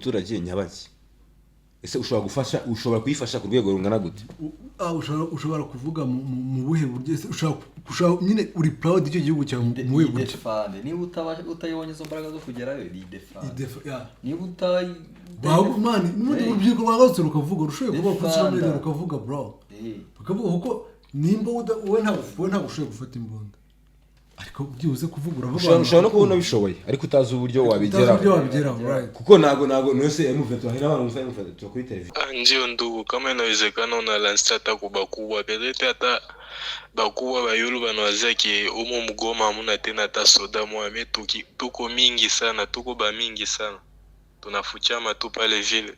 umuturage nyabaki? Ese ushobora gufasha, ushobora kuyifasha ku rwego rungana gute? Ushobora kuvuga mu buhe buryo? Ese ushobora nyine, uri proud y'icyo gihugu cyawe mu buhe buryo? Idefande niba utayibonye izo mbaraga zo kugerayo, idefande. Yeah. Niba utayi Man, n'ubundi urubyiruko rwagarutse rukavuga, rushoboye kuba kuri social media Defanda. rukavuga, bro, bakavuga, kuko nimba wowe ntabwo ushoboye gufata imbunda, ariko byibuze kuvuga uravuga. Ushobora no kubona ubishoboye ariko utazi uburyo utazi wabigeraho. Uburyo wabigeraho, right. Kuko ntabwo nose M23, hari n'abantu bumva M23 kuri televiziyo. Ah, ndio ndugu, kama inawezekana unalansia hata kubakubwa, peut-être hata bakubwa bayulu banawazia ke umu mgoma hamuna tena hata soda moya, me tuko mingi sana, tuko bamingi sana, tunafuchama tu pale vile.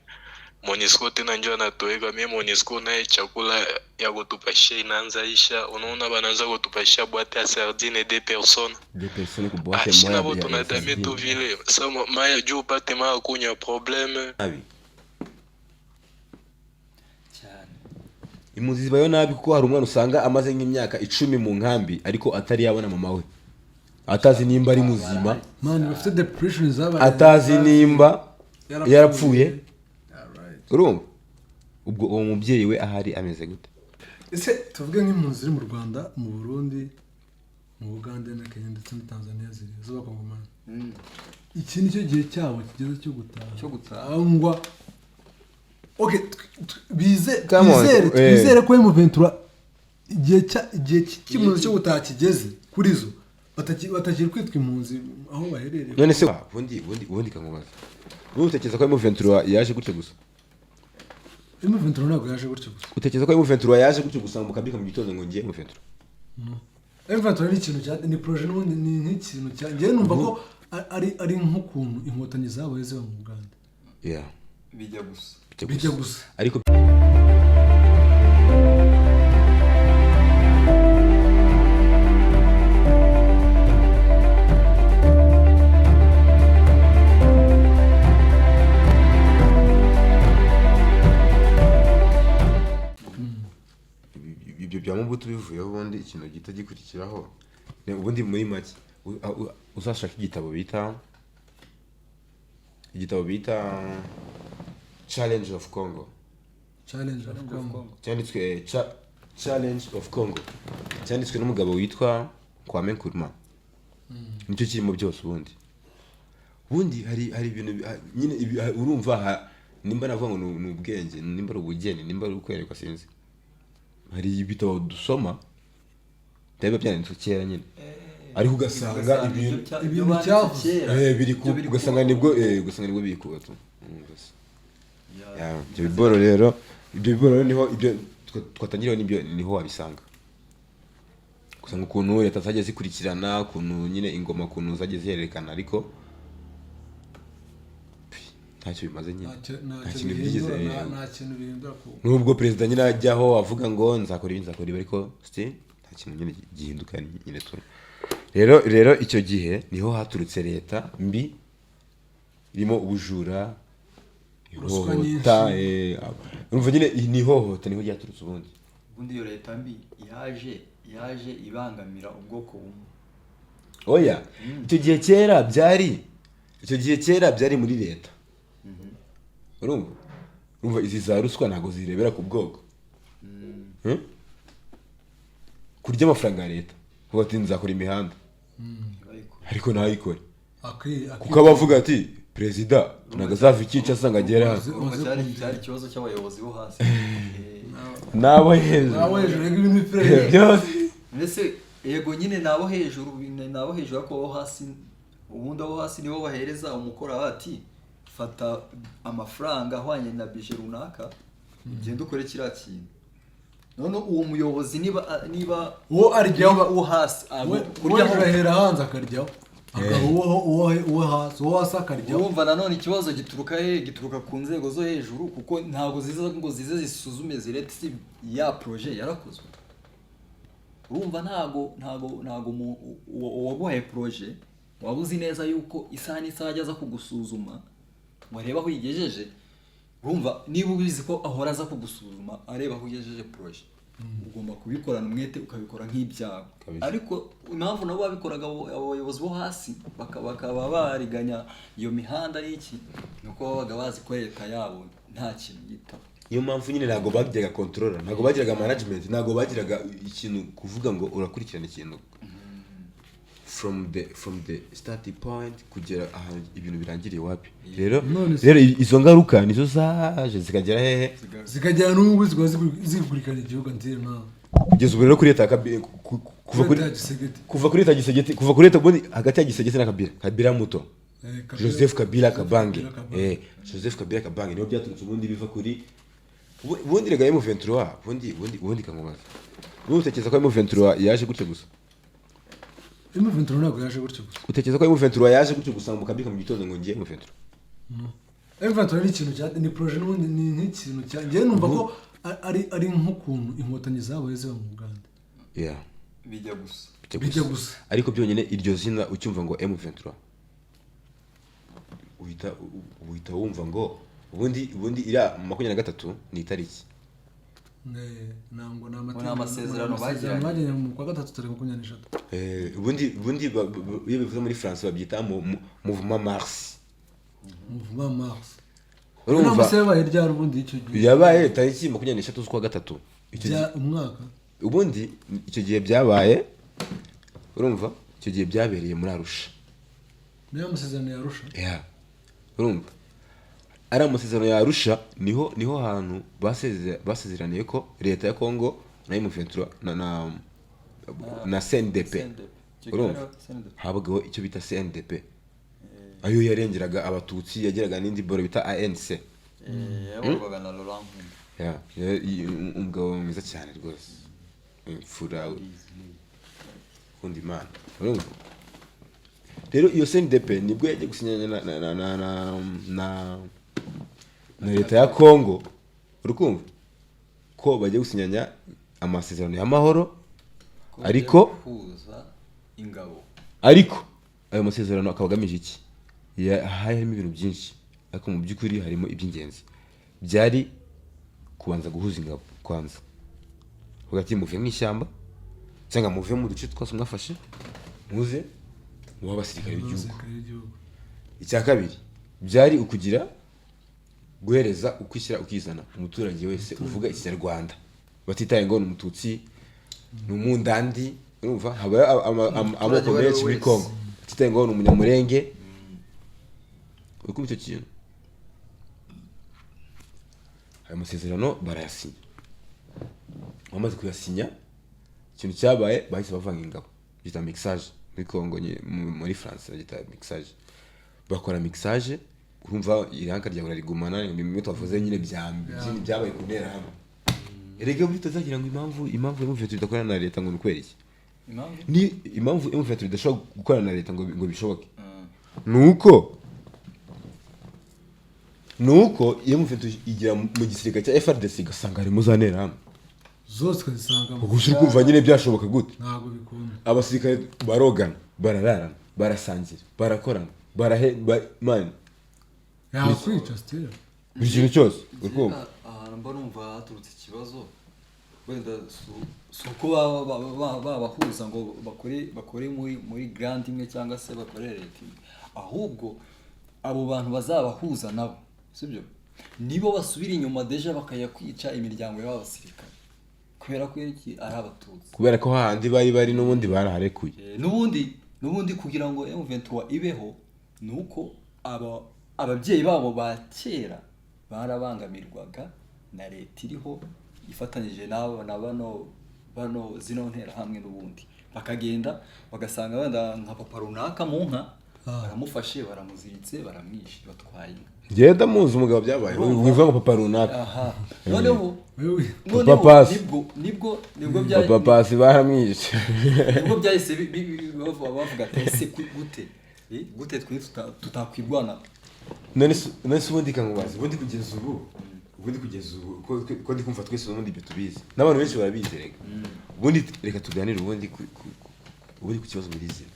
Monisco tena njo anatoweka, me Monisco naye chakula ya kutupashia inaanza isha, unaona banaanza kutupashia boîte ya sardine deux personnes. Deux personnes ku boîte Ah, shina moya bo ya tunadame tu sardine. vile sa maya juu upate maya kunywa problème. Nabi. Cyane. Impunzi zibayeho nabi, kuko hari umwana usanga amaze nk'imyaka 10 mu nkambi ariko atari yabona mama we, atazi nimba ari muzima. Man, bafite depression zabaye. Atazi nimba yarapfuye. Yeah, right. Urumva ubwo uwo mubyeyi we ahari ameze gute? Ese tuvuge nk'impunzi ziri mu Rwanda, mu Burundi, mu Bugande na Kenya ndetse na Tanzania, ziri z'abakongomani, iki ni cyo gihe cyabo kigeze cyo gutaha? Cyo gutaha. Cyangwa okay, bize Come on, twizere eh. twizere ko M23 igihe cy'impunzi cyo gutaha kigeze kuri zo, batakiri kwitwa impunzi aho baherereye. None se ubundi kankubaza, ubundi utekereza ko M23 yaje gutyo gusa? M23 ntabwo yaje gutyo gusa. Utekereza ko M23 yaje gutyo gusa, mukabika mu gitondo ngo ngiye M23? M23 ni ikintu cya, ni projet n'ubundi, ni nk'ikintu cya, njyewe numva ko ari nk'ukuntu Inkotanyi zabaye ziba mu Uganda. Yeah. Bijya gusa. Bijya gusa. Ariko ibyo bya Mobutu bivuyeho, ubundi ikintu gihita gikurikiraho ni ubundi muri make uzashaka igitabo bita Challenge of Congo. Challenge of Congo. Cyanditswe Challenge of Congo, cyanditswe n'umugabo witwa Kwame Nkrumah. Nicyo kirimo byose. Ubundi hari ibintu nyine urumva nimba navuga ngo ni ubwenge, nimba ari ubugeni, nimba ari ukwerekwa, sinzi. Hari ibitabo dusoma byaba byanditswe kera nyine, ariko ugasanga ibintu ibintu cyavuze. Biri ku ugasanga nibwo biri kuba tu. Gusa. Yeah, ibyo biboro niho ibyo twatangiriyeho, nibyo niho wabisanga. Gusa ukuntu leta zagiye zikurikirana, ukuntu nyine ingoma, ukuntu zagiye zihererekana, ariko ntacyo bimaze nyine. Ntacyo Nta kintu byigeze bihindura, nta kintu bihindura ku Nubwo perezida nyine ajyaho avuga ngo nzakora ibi, nzakora ibi, ariko still nta kintu nyine gihinduka nyine tu. Rero icyo gihe niho haturutse leta mbi irimo ubujura, Ruswa ihohota. nyinshi. Urumva nyine ni ihohota, niho ryaturutse ubundi. Ubundi iyo leta mbi yaje ibangamira ubwoko bumwe. Oya, icyo gihe kera byari muri leta. Urumva izi za ruswa ntabwo zirebera ku bwoko. Kurya amafaranga ya leta, kuvuga ati nzakora imihanda, Ntibayikore. ariko ntayikore, kuko aba avuga ati perezida ntabwo azava i Kinshasa ngo agere hano. Urumva Umaze kumva. cyari ikibazo cy'abayobozi bo hasi. N'abo hejuru. Nawe hejuru rega ibintu bipfira. Byose. Mbese yego nyine ni abo hejuru, ni abo hejuru, ariko abo hasi, ubundi abo hasi nibo bahereza umukoro ati fata amafaranga ahwanye na budget runaka, ugende ukore kiriya kintu. None uwo muyobozi niba Uwo aryaho. niba uwo hasi We kuryaho. Uwo ahera hanze akaryaho, akaba uwo hasi akaryaho. Urumva nanone ikibazo gituruka he? Gituruka ku nzego zo hejuru, kuko ntabwo ziza ngo zize zisuzume zirete si ya projet yarakozwe. Urumva ntago uwaguhaye projet waba uzi neza yuko isaha n'isaha ajya aza kugusuzuma ngo arebe aho uyigejeje. Urumva niba ubizi ko ahora aza kugusuzuma areba aho ugejeje projet. Ugomba kubikorana umwete, ukabikora nk'ibyawe. Kabisa. Ariko impamvu nabo babikoraga, abo bayobozi bo hasi bakaba bariganya iyo mihanda n'iki, ni uko babaga bazi ko leta yabo nta kintu yitaho. Niyo mpamvu nyine ntabwo bagiraga control, ntabwo bagiraga management, ntabwo bagiraga ikintu kuvuga ngo urakurikirana ikintu from the starting point kugera ahantu ibintu birangiriye, wapi. Rero None se- rero izo ngaruka nizo zaje zikagera hehe? Zikagera n'ubu zikaba zikurikirana igihugu until now. Kugeza ubu rero kuri leta ya Kabila, kuva kuri Leta ya Tshisekedi. Kuva kuri leta ya Tshisekedi, kuva kuri leta ubundi hagati ya Tshisekedi na Kabila, Kabila muto. Joseph Kabila Kabange. Kabila Kabange. Joseph Kabila Kabange niho byaturutse ubundi biva kuri ubundi rega M23. Ubundi kankubaza, ubundi utekereza ko M23 yaje gutyo gusa? M23 ntabwo yaje gutyo gusa. Utekereza ko M23 yaje gutyo gusa mu kabika mu gitondo ngo ngiye M23? M23 ni ikintu cya, ni projet n'ubundi, ni nk'ikintu cya, njyewe numva ko ari nk'ukuntu Inkotanyi zabaye ziba mu Uganda. Bijya gusa. Bijya gusa. Ariko byonyine iryo zina ucyumva ngo M23, uhita wumva ngo ubundi iriya 23 ni itariki. Ntabwo ni Ngo ni amasezerano amasezerano bagiranye. Bagiranye mu kwa gatatu tariki 23. Ubundi iyo bivuze muri France babyita mouvement mars. Mouvement mars. Urumva? Inama se yabaye ryari ubundi icyo gihe? Yabaye tariki 23 z'ukwa gatatu icyo gihe. Bya umwaka? Ubundi icyo gihe byabaye, urumva, icyo gihe byabereye muri Arusha. Niyo amasezerano ya Arusha. Yeah. Urumva, ari amasezerano ya Arusha, niho hantu basezeraniye ko leta ya Congo na M23 na CNDP. CNDP. Urumva? CNDP. Habagaho icyo bita CNDP, ayo yarengeraga Abatutsi, yageraga n'indi boro bita ANC. Yayoborwaga na Laurent Nkunda. Yeah, umugabo mwiza cyane rwose, imfura ukunda Imana. Urumva rero, iyo CNDP nibwo yagiye gusinyana na leta ya Congo, urikumva ko bagiye gusinyanya amasezerano y'amahoro. Ko Ariko bagiye guhuza ingabo. Ariko ayo masezerano akaba agamije iki? Hari harimo ibintu byinshi, ariko mu by'ukuri harimo iby'ingenzi byari kubanza guhuza ingabo, kwanza hagati muve mu ishyamba cyangwa muve mu duce twose mwafashe, muze mube abasirikare b'igihugu. Abasirikare b'igihugu. Icya kabiri byari ukugira guhereza ukwishyira ukizana umuturage wese uvuga Ikinyarwanda, batitaye ngo ni Umututsi, ni Umundandi. Urumva, habayo amoko Umuturage uwo ari we menshi muri wese. Congo, batitaye ngo ni Umunyamurenge. Uri kumva icyo kintu? Ayo masezerano barayasinya. Bamaze kuyasinya, ikintu cyabaye, bahise bavanga ingabo, byita mixage muri Congo nyine, muri France babyita mixage. Bakora mixage, urumva iranka ryawe urarigumana. Ni bimwe twavuze nyine byabaye ku Nterahamwe. Erega buri tutazagira ngo impamvu M23 idakorana na leta ngo ni ukubera iki? Impamvu? Ni impamvu M23 idashobora gukorana na leta ngo bishoboke, nuko iyo M23 igira mu gisirikare cya FARDC igasanga harimo za Nterahamwe. Zose ukazisangamo. Ubwo uri kumva nyine byashoboka gute? Ntabwo bikunda. Abasirikare barogana, barararana, barasangira, barakorana, barahe man. Yakwica still. Buri kintu cyose, uri kumva? Ahantu mba numva haturutse ikibazo, wenda si uko baba babahuza ngo bakore muri grande imwe cyangwa se bakore leta imwe, ahubwo abo bantu bazabahuza nabo, sibyo, nibo basubira inyuma déjà bakajya kwica imiryango y'aba basirikare kubera ko iki ari Abatutsi. Kubera ko hahandi bari n'ubundi baraharekuye. N'ubundi kugira ngo M23 ibeho ni uko aba ababyeyi babo ba kera barabangamirwaga na leta iriho ifatanyije n'abo na bano zino nterahamwe, n'ubundi bakagenda bagasanga wenda nka papa runaka mu nka baramufashe, baramuziritse, baramwishe, batwaye inka. Ngenda muzi umugabo byabaye, wivuga ngo papa runaka. Aha noneho Wewe. noneho Papa Pasi. nibwo bya Papa Pasi baramwishe. Nibwo byahise bavuga ati: "Ese gute? Gute twe tutakwirwana?" None se ubundi kankubaza, ubundi kugeza ubu ko ndi kumva twese ubundi ibyo tubizi n'abantu benshi barabizi, reka ubundi reka tuganire ubundi ubundi ku kibazo nyirizina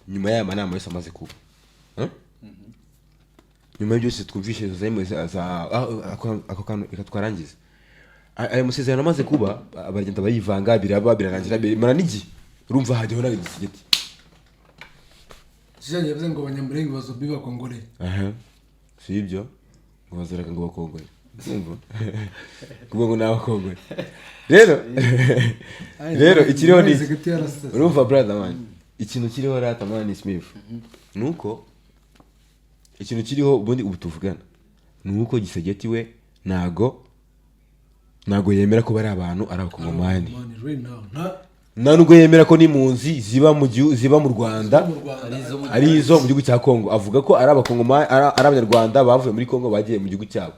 nyuma y'aya manama yose amaze kuba. Huh? Nyuma y'ibyo byose twumvishe za ako kantu, reka twarangize. Ayo masezerano amaze kuba, baragenda barivanga, biraba, birarangira, bimara n'igihe. Urumva hajyaho n'Igisegeti. Kijyanye yavuze ngo Abanyamurenge bazobi bakongore. Aha, si ibyo ngo bazoreka ngo bakongore, urumva kuvuga ngo ni abakongore. Rero ikiriho ni iki? Tshisekedi yarasize. Urumva, brother man, ikintu kiriho rata man Smith, ni uko ikintu kiriho ubundi ubu tuvugana ni uko Gisegeti we ntago yemera ko bari abantu ari Abakongomani. Man, right now nta Nta nubwo yemera ko n'impunzi ziba mu gihugu, ziba mu Rwanda, mu Rwanda. Ari izo mu ari izo mu gihugu cya Kongo. Avuga ko ari Abakongomani, ari Abanyarwanda bavuye muri Kongo bagiye mu gihugu cyabo.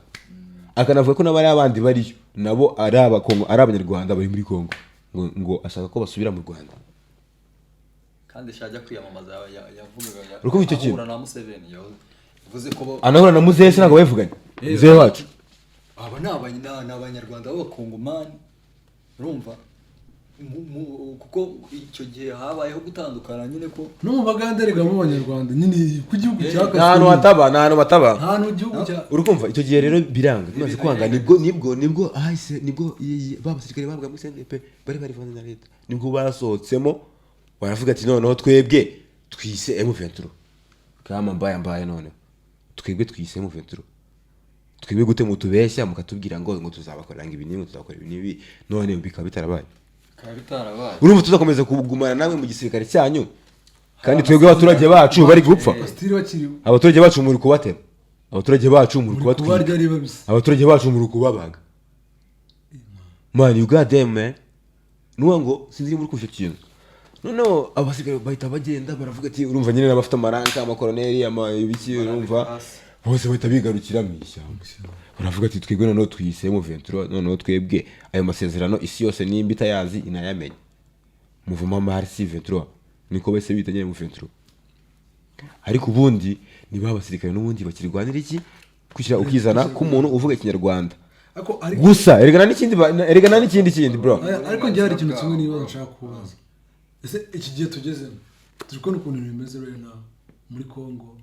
Akanavuga ko n'abari abandi bariyo nabo ari Abakongo, ari Abanyarwanda bari muri Kongo, ngo ashaka ko basubira mu Rwanda. Kandi shajya kwiyamamaza yavugaga Uri kumva icyo kintu? ahura na Museveni, yavuze ko Anahura na muzehe se? Ntabwo bavuganye muzehe wacu? Aba ni Abanyarwanda b'Abakongomani, urumva. Kuko icyo gihe habayeho gutandukana nyine ko No mu Bagande rega mu Banyarwanda nyine ku gihugu cyakaswe. Nta hantu hataba, nta hantu bataba. Nta hantu igihugu cya Uri kumva, icyo gihe rero biranga. Bimaze kwanga, nibwo ahise nibwo ba basirikare babwa muri CNDP bari barivanze na leta, nibwo basohotsemo baravuga ati: "Noneho twebwe twise M23 kama mbaya mbaya, noneho twebwe twise M23. Twebwe gute mutubeshya mukatubwira ngo tuzabakorera ngo ibi n'ibi, ngo tuzakora ibi n'ibi, none bikaba bitarabaye?" Bikaba bitarabaye. Urumva tuzakomeza kugumana namwe mu gisirikare cyanyu kandi twebwe abaturage bacu bari gupfa? Still bakiri Abaturage bacu muri kubatema, abaturage bacu muri muri kubarya kubatwika, ari babisi. abaturage bacu muri kubabaga. Man, you got them, man. Nuwa ngo sinzi niba uri kumva icyo kintu. Noneho abasigaye bahita bagenda baravuga ati, urumva nyine n'abafite amaranka, amakoroneri, ama ibiki, urumva bose bahita bigarukira mu ishyamba, baravuga ati: "Twebwe noneho twise M23, noneho twebwe ayo masezerano isi yose nimba itayazi inayamenye. Mouvement Mars 23." Niko bese bita nyine M23. Ariko ubundi ni ba basirikare n'ubundi bakirwanira iki? Kwishyira ukizana k'umuntu uvuga Ikinyarwanda. Ariko Gusa erega n'ikindi erega n'ikindi kindi, bro. Ariko njye hari ikintu kimwe niba nshaka kubaza: ese iki gihe tugezemo, turi kubona ukuntu ibintu bimeze right now muri Congo,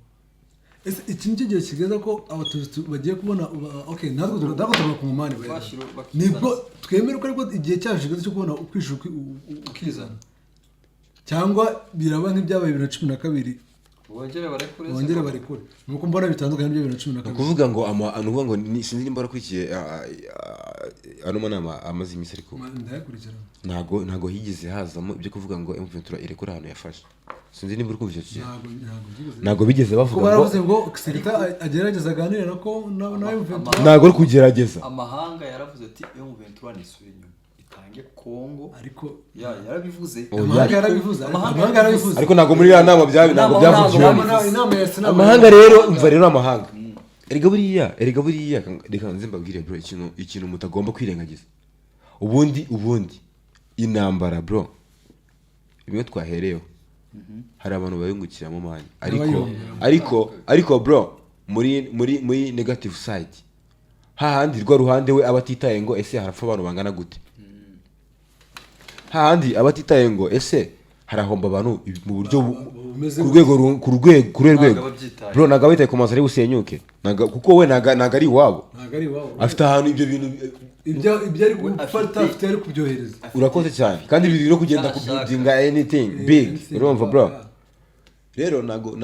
ese iki nicyo gihe kigeze ko Abatutsi bagiye kubona okay, natwe tuba ku mumani by the way. Bakizana. Nibwo twemere ko ariko igihe cyacu kigeze cyo kubona ukwishyura ukizana, cyangwa biraba nk'ibyabaye 2012? Bongere barekure. Bongere barekure? Nuko mbona bitandukanye n'ibya bibiri na cumi na Ni kabiri. ukuvuga ngo ni ukuvuga ngo sinzi nimba warakurikiye ano manama amaze iminsi, ariko Ndayakurikirana. ntago higeze hazamo ibyo kuvuga ngo M23 irekure ahantu yafashe. Sinzi nimba uri kumva icyo kintu. Ntabwo byigeze. Ntabwo bigeze Ko bavuga ngo baravuze ngo Seketa agerageza aganire na ko na M23. Ntabwo uri kugerageza. Amahanga yaravuze ati: "M23 nisubire inyuma itange Kongo." Ariko Ya, yarabivuze. Oya. Amahanga yarabivuze, ariko Amahanga amahanga yarabivuze. Ariko ntabwo muri iriya nama ntabwo Inama byavugiwemo. ntabwo Inama ya Sena. Amahanga rero, umva rero, amahanga erega buriya reka nze mbabwire, bro, ikintu mutagomba kwirengagiza. Ubundi intambara, bro, bimwe twahereyeho, hari abantu bayungukiramo, man, ariko N'abayungukiramo. ariko bro, muri negative side, hahandi rwa ruhande we aba atitaye ngo ese harapfa abantu bangana gute, hahandi aba atitaye ngo ese harahomba abantu mu buryo bumeze ku rwego ku rwego kuri Ntabwo rwego aba abyitaye. Bro, ntabwo aba yitaye ku mazu ari busenyuke. Kuko we ntabwo ari iwabo. Ntabwo ari iwabo. Afite ahantu ibyo bintu Ibyo ari gufata afite, ari kubyohereza. Urakoze cyane. Kandi biri no kugenda Icyo ashaka. kubuildinga anything big. Anything. Urumva, bro, rero ntago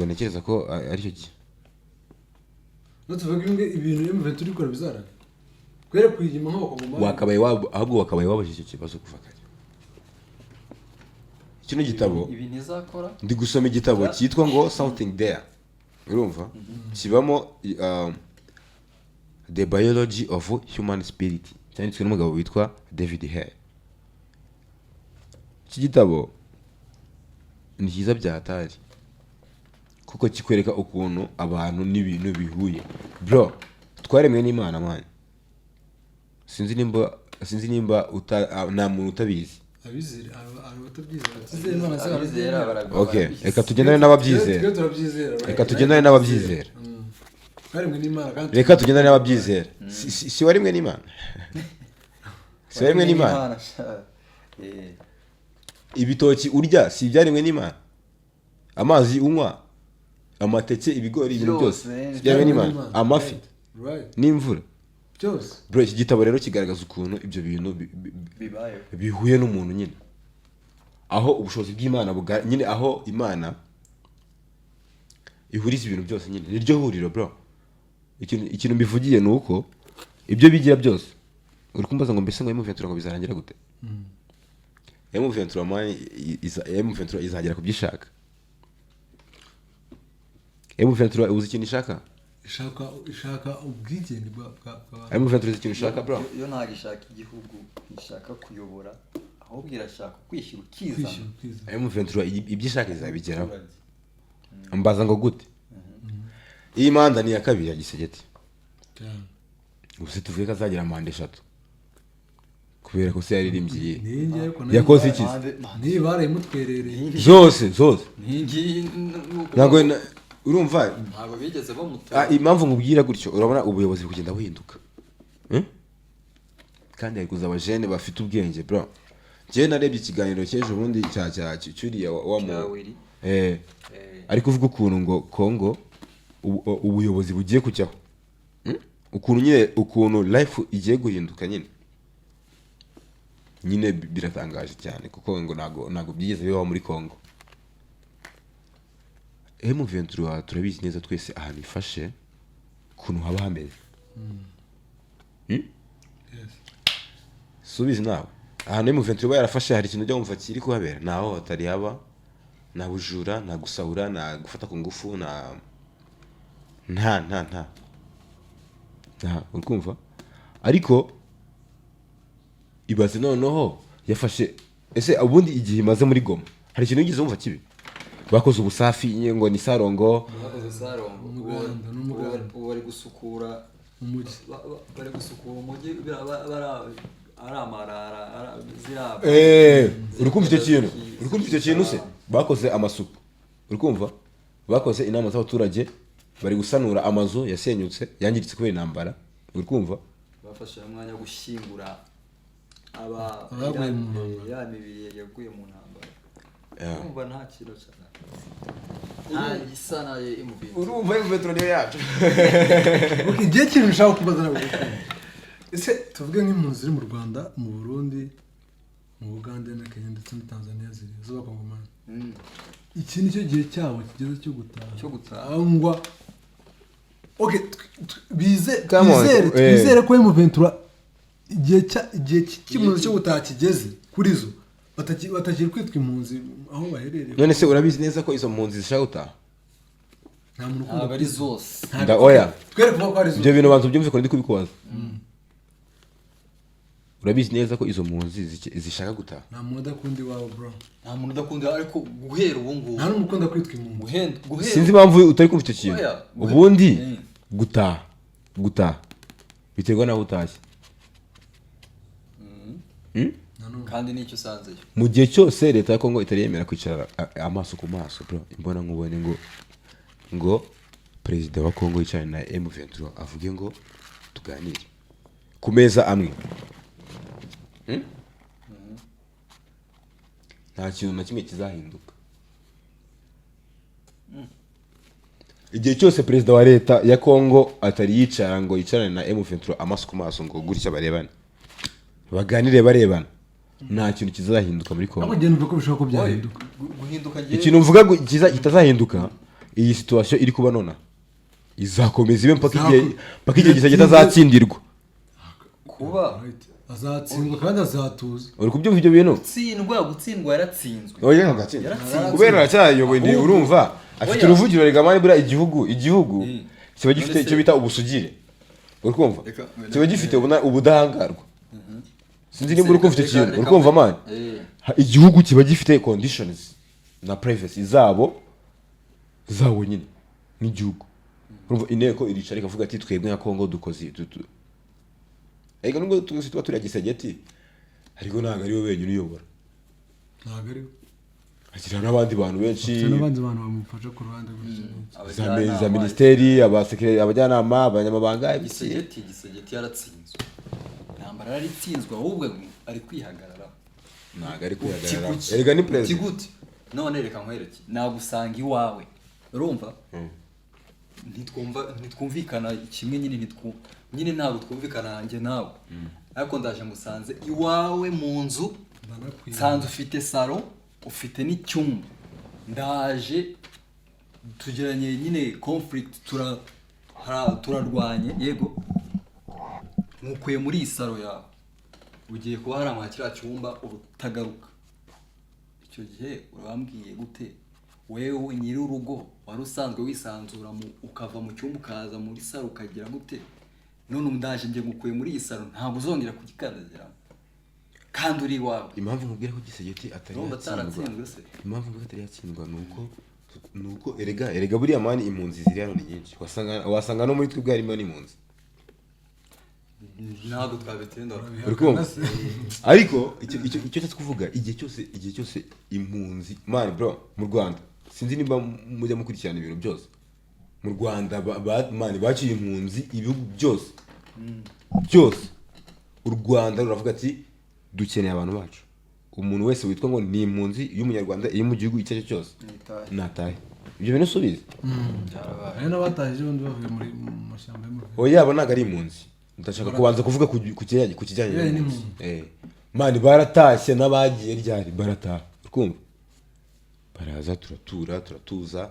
ntekereza ko aricyo gihe. No tuvuge imwe ibintu M23 ikora bizaranga twere kuyigima nk'Abakongomani. Ahubwo wakabaye wabajije icyo kibazo kuva kare. Kino gitabo Ibi ntizakora. ndi gusoma, igitabo cyitwa ngo Something There, urumva kibamo The Biology of Human Spirit, cyanditswe n'umugabo witwa David Hare. Iki gitabo ni cyiza bya hatari kuko kikwereka ukuntu abantu n'ibintu bihuye. Bro, twaremwe n'Imana, man. Sinzi nimba nta muntu utabizi. Abizera, hari abatabyizera, abizera Imana se Abizera barabyemera. Okay, reka tugendane n'ababyizera. Twe turabyizera, right? Reka tugendane n'ababyizera. Twaremwe n'Imana kandi Reka tugendane n'ababyizera. Si waremwe n'Imana? Si waremwe n'Imana? Ibitoki urya si ibyaremwe n'Imana? Amazi unywa, amateke, ibigori, ibintu byose Byose. si ibyaremwe n'Imana? Amafi Right. n'imvura. Byose. Bro, iki gitabo rero kigaragaza ukuntu ibyo bintu Bibayeho. bihuye n'umuntu nyine, aho ubushobozi bw'Imana nyine aho Imana ihuriza ibintu byose nyine, niryo huriro, bro. Ikintu mbivugiye ni uko ibyo bigira byose, uri kumbaza ngo mbese ngo M23 ngo bizarangira gute? M23, man, M23 izagera ku byo ishaka. M23 uzi ikintu ishaka? Ishaka ubwigenge bwa M23 uzi ikintu ishaka, bro? Yo ntabwo ishaka igihugu, ntishaka kuyobora, ahubwo irashaka kwishyira ukizana. Kwishyura ukizana. M23 ibyo ishaka izabigeraho. Abaturage. Mbaza ngo gute? Iyi manda ni iya kabiri ya Tshisekedi. Cyane. Ubu se tuvuge ko azagira manda eshatu kubera ko se yaririmbye iyihe? Niyi ngiyi ariko nayo Yakoze iki se? Niyi barayimutwerereye. Zose, zose. Ngiyi Ntabwo urumva? Ntabwo bigeze bamutora. Impamvu nkubwira gutyo, urabona ubuyobozi buri kugenda buhinduka. Kandi hari kuza abajene bafite ubwenge, bro. Njyewe narebye ikiganiro cy'ejo bundi cya cyuriya wa mu Cya Willy. Ari kuvuga ukuntu ngo Congo ubuyobozi bugiye kujyaho. Ukuntu nyine, ukuntu life igiye guhinduka nyine biratangaje cyane, kuko ngo ntago byigeze bibaho muri Congo. M23 turabizi neza twese ahantu ifashe ukuntu haba hameze. Yes. Subizi nawe, ahantu M23 iba yarafashe hari ikintu ujya wumva kiri kuhabera? Ntaho hatari haba, nta bujura, nta gusahura, nta gufata ku ngufu, nta, uri kumva? Ariko ibaze noneho yafashe, ese ubundi igihe imaze muri Goma hari ikintu wigeze wumva kibi? Bakoze ubusafi ngo ni sarongo. Bakoze sarongo. Umuganda, n'umuganda. Ubu bari gusukura Umujyi. Bari gusukura umujyi, ari amarara, ziriya Uri kumva icyo kintu? Uri kumva icyo kintu se? Bakoze amasuku, uri kumva? Bakoze inama z'abaturage, bari gusanura amazu yasenyutse, yangiritse kubera intambara, uri kumva? Bafashe umwanya wo gushyingura aba Abaguye mu ntambara. Ya mibiri yaguye mu ntambara. Urumva nta kintu cyane, nta gisa na M23. Urumva M23 niyo yacu. Okay, igihe kintu nshaka kubaza ntabwo gukunda. Ese tuvuge nk'impunzi ziri mu Rwanda, mu Burundi, mu Bugande na Kenya ndetse na Tanzania, ziri z'abakongomani, iki ni cyo gihe cyabo kigeze cyo gutaha? Cyo gutaha. Cyangwa okay, bize Come on, twizere twizere ko M23 igihe cy'impunzi cyo gutaha kigeze kuri zo, batakiri kwitwa impunzi aho baherereye. None se urabizi neza ko izo mpunzi zishaka gutaha? Nta muntu ukunda Ntabwo ari zose. Nda oya. Twere kuvuga ko ari zo. Ibyo bintu banza ubyumve ko ndi kubikubaza. Urabizi neza ko izo mpunzi zishaka gutaha? Nta muntu udakunda iwabo, bro. Nta muntu udakunda, ariko guhera ubu ngubu Nta n'umuntu ukunda kwitwa impunzi. Guhera Sinzi impamvu utari kumva icyo kintu. Oya, Ubundi gutaha biterwa n'aho utashye. Kandi nicyo usanzeyo. Mu gihe cyose leta ya Kongo itari yemera kwicara amaso ku maso, bro, imbona nkubone, ngo perezida wa Kongo yicarane na M23 avuge ngo tuganire ku meza amwe. Nta kintu na kimwe kizahinduka. Igihe cyose perezida wa leta ya Kongo atari yicara ngo yicarane na M23 amaso ku maso, ngo gutya barebane, baganire barebana, nta kintu kizahinduka muri Kongo. Ariko njye numva ko bishobora ko byahinduka. Guhinduka ngewe Ikintu mvuga kitazahinduka, iyi situation iri kuba nona izakomeza ibe mpaka igihe Tshisekedi azatsindirwa. Kuba Right. Azatsindwa kandi azatuza. Uri kubyumva ibyo bintu? Gutsindwa yaratsinzwe. Oya, ntabwo atsinzwe. Yaratsinzwe. Kubera aracyayoboye, Ahubwo- urumva afite Oya. uruvugiro. Rega man, buriya igihugu kiba gifite None se- icyo bita ubusugire, uri kumva? Kiba gifite ubudahangarwa. Sinzi niba uri kumva icyo kintu. Uri kumva, man? Igihugu kiba gifite conditions na privacy zabo nyine nk'igihugu. Urumva inteko iricara ikavuga ati twebwe nka Kongo dukoze Erega nubwo twese tuba turiya Tshisekedi, ariko ntabwo ari we wenyine uyobora. Ntabwo ari we. Agira n'abandi bantu benshi. Afite n'abandi bantu bamufasha ku ruhande gutya. Za minisiteri, abasekere, abajyanama, abanyamabanga, ibiki. Tshisekedi yaratsinzwe, intambara yaritsinzwe, ahubwo ari kwihagararaho. Ntabwo ari kwihagarara. Uti Erega ni perezida. Uti gute? None reka nkwereke, nagusanga iwawe, urumva? Ntitwumvikana kimwe nyine, nyine ntabwo twumvikana njye nawe, ariko ndaje ngusanze iwawe mu nzu. Ndanakwiye. Nsanze ufite salon, ufite n'icyumba, ndaje tugiranye nyine conflict, turarwanye, yego, nkukuye muri iyi salon yawe, ugiye kuba haramwa kiriya cyumba utagaruka. Icyo gihe urabambwiye gute? Wewe nyir'urugo wari usanzwe wisanzura ukava mu cyumba ukaza muri salon ukagira gute? None ubu ndaje njye ngukuye muri iyi salon, ntabwo uzongera kugikandagiramo kandi uri iwawe. Impamvu nkubwira ko Tshisekedi atari Urumva yatsindwa, ataratsindwe se? impamvu nkubwira ko atari yatsindwa ni uko erega buriya man, impunzi ziri hano ni nyinshi, wasanga no muri twebwe harimo n'impunzi. Ntabwo twabitinda. Uri kumva? Ariko icyo nshatse kuvuga, igihe cyose impunzi, man, bro, mu Rwanda, sinzi niba mujya mukurikirana ibintu byose mu Rwanda, man, baciye impunzi ibihugu byose byose. U Rwanda ruravuga ati: "Dukeneye abantu bacu." Umuntu wese witwa ngo ni impunzi y'Umunyarwanda iri mu gihugu icyo ari cyo cyose Nitahe. natahe. Ibyo bintu usubize. Hari n'abatahije ubundi bavuye muri mu mashyamba yo mu Rwanda. Oya, yabo ntabwo ari impunzi. Ndashaka kubanza kuvuga ku kijyanye Kijyanye n'impunzi. Man, baratashye n'abagiye ryari barataha, uri kumva? Baraza, turatura, turatuza,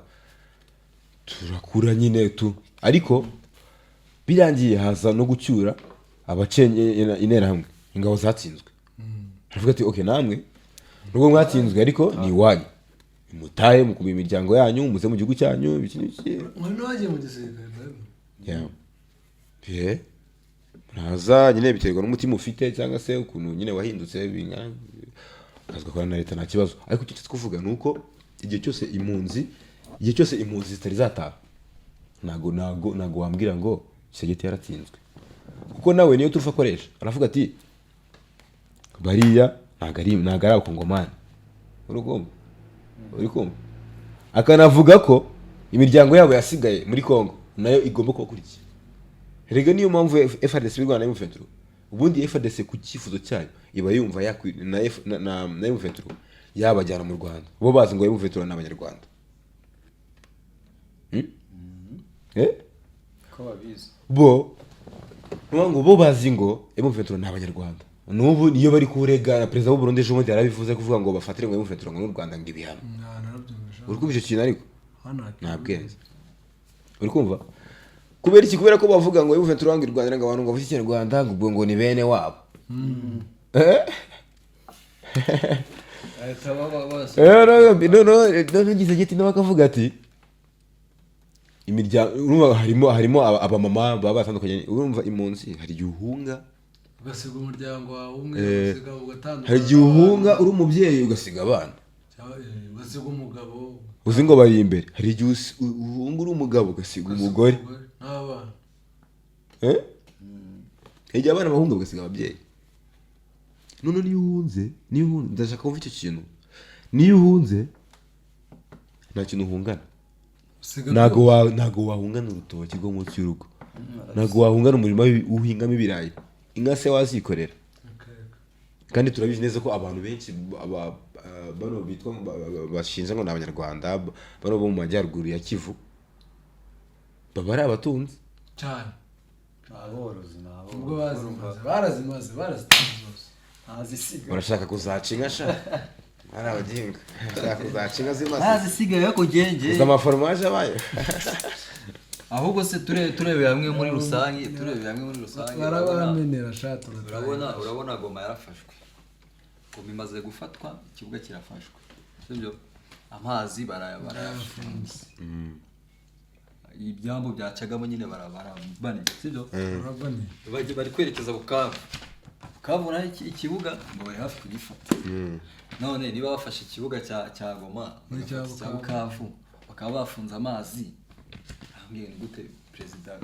turakura nyine tu. Ariko birangiye haza no gucyura abacenye Interahamwe, ingabo zatsinzwe. Aravuga ati: "Okay, namwe nubwo mwatsinzwe ariko ni iwanyu, mutahe mukuba imiryango yanyu, muze mu gihugu cyanyu," ibiki n'ibiki. Hari n'abagiye mu gisirikare nawe. Yeah. Yeah. Muraza nyine, biterwa n'umutima ufite cyangwa se ukuntu nyine wahindutse bingana, ukaza ugakorana na leta, nta kibazo. Ariko icyo kuvuga ni uko igihe cyose impunzi zitari zataha, ntago wambwira ngo Tshisekedi yaratsinzwe, kuko nawe niyo turufu akoresha. Aravuga ati: "Bariya ntabwo ari Abakongomani." Uri kumva? Uri kumva? Akanavuga ko imiryango yabo yasigaye muri Congo nayo igomba kubakurikira. Rega niyo mpamvu FARDC y'u Rwanda na M23, ubundi FARDC ku cyifuzo cyayo iba yumva yakwi na F, na M23 yabajyana mu Rwanda. Bo bazi ngo M23 ni Abanyarwanda. Eh? Ko babizi. Bo nuvuga ngo bo bazi ngo M23 ni Abanyarwanda. N'ubu niyo bari kurega na perezida w'u Burundi ejo bundi yarabivuze, kuvuga ngo bafatire ngo M23 ngo n'u Rwanda ngo ibihano. Narabyumvise. Uri kumva icyo kintu? Ariko Hano nta bwenge. Uri kumva? Kubera iki? Kubera ko bavuga ngo M23 ngo i Rwanda, ngo abantu ngo bavuge Ikinyarwanda, ngo ubwo ngo ni bene wabo. Eh? Bahita baba bose. No, no, giti nawe akavuga ati imiryango, urumva harimo abamama baba batandukanye. Urumva impunzi hari igihe uhunga ugasiga umuryango wawe umwe, ugasiga, ugatandukana hari igihe uhunga uri umubyeyi ugasiga abana. Cyangwa, ugasiga umugabo. Uzi ngo bari imbere. Hari igihe uhunga uri umugabo ugasiga umugore n'abana. Eh? Hari igihe abana bahunga bagasiga ababyeyi. None niyo uhunze, ndashaka kumva icyo kintu, niyo uhunze nta kintu uhungana. Usiga Ntago wahungana urutoki rwo munsi y'urugo, ntago wahungana umurima uhingamo ibirayi. Inka se wazikorera? Kandi turabizi neza ko abantu benshi bano bitwa bashinja ngo ni Abanyarwanda, bano bo mu majyaruguru ya Kivu, baba ari abatunzi. Cyane. Aborozi ni aborozi. Ubwo bazimaze, barazimaze, barazitanze zose. Ntazisigaye. Barashaka kuzaca inka sha, ari abaginga bashaka kuzaca inka zimaze. Ntazisigaye ariko genge. Gusa amaforomaje abaye. Ahubwo se turebeye hamwe muri rusange, Barabamenera sha, turataha. Urabona Goma yarafashwe. Goma imaze gufatwa, ikibuga kirafashwe, sibyo? Amazi barayafunze, ibyambu byacagamo nyine barabane, sibyo? Barabane. Bari kwerekeza Bukavu. Bukavu nayo ikibuga ngo bari hafi kugifata. None niba bafashe ikibuga cya Goma, N'icya bagafata icya Bukavu. Bukavu, bakaba bafunze amazi, ambwiye ni gute perezida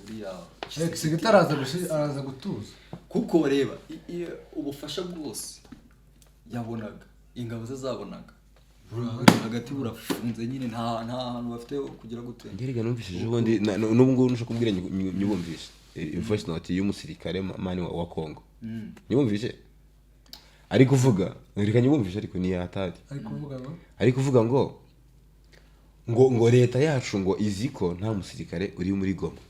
uriya Tshisekedi araza gutuza? Kuko reba, ubufasha bwose yabonaga, ingabo ze zabonaga, hagati burafunze nyine, nta hantu bafite ho kugira gute. Ngerega numvise ejo bundi, n'ubu ngubu ntushobora kumbwira nyibumvishe voice note y'umusirikare man wa Congo. Nyibumvishe ari kuvuga, reka nyibumvishe, ariko ni yatari. Ari kuvuga ngo Ari kuvuga ngo Ngo leta yacu ngo izi ko nta musirikare uri muri Goma,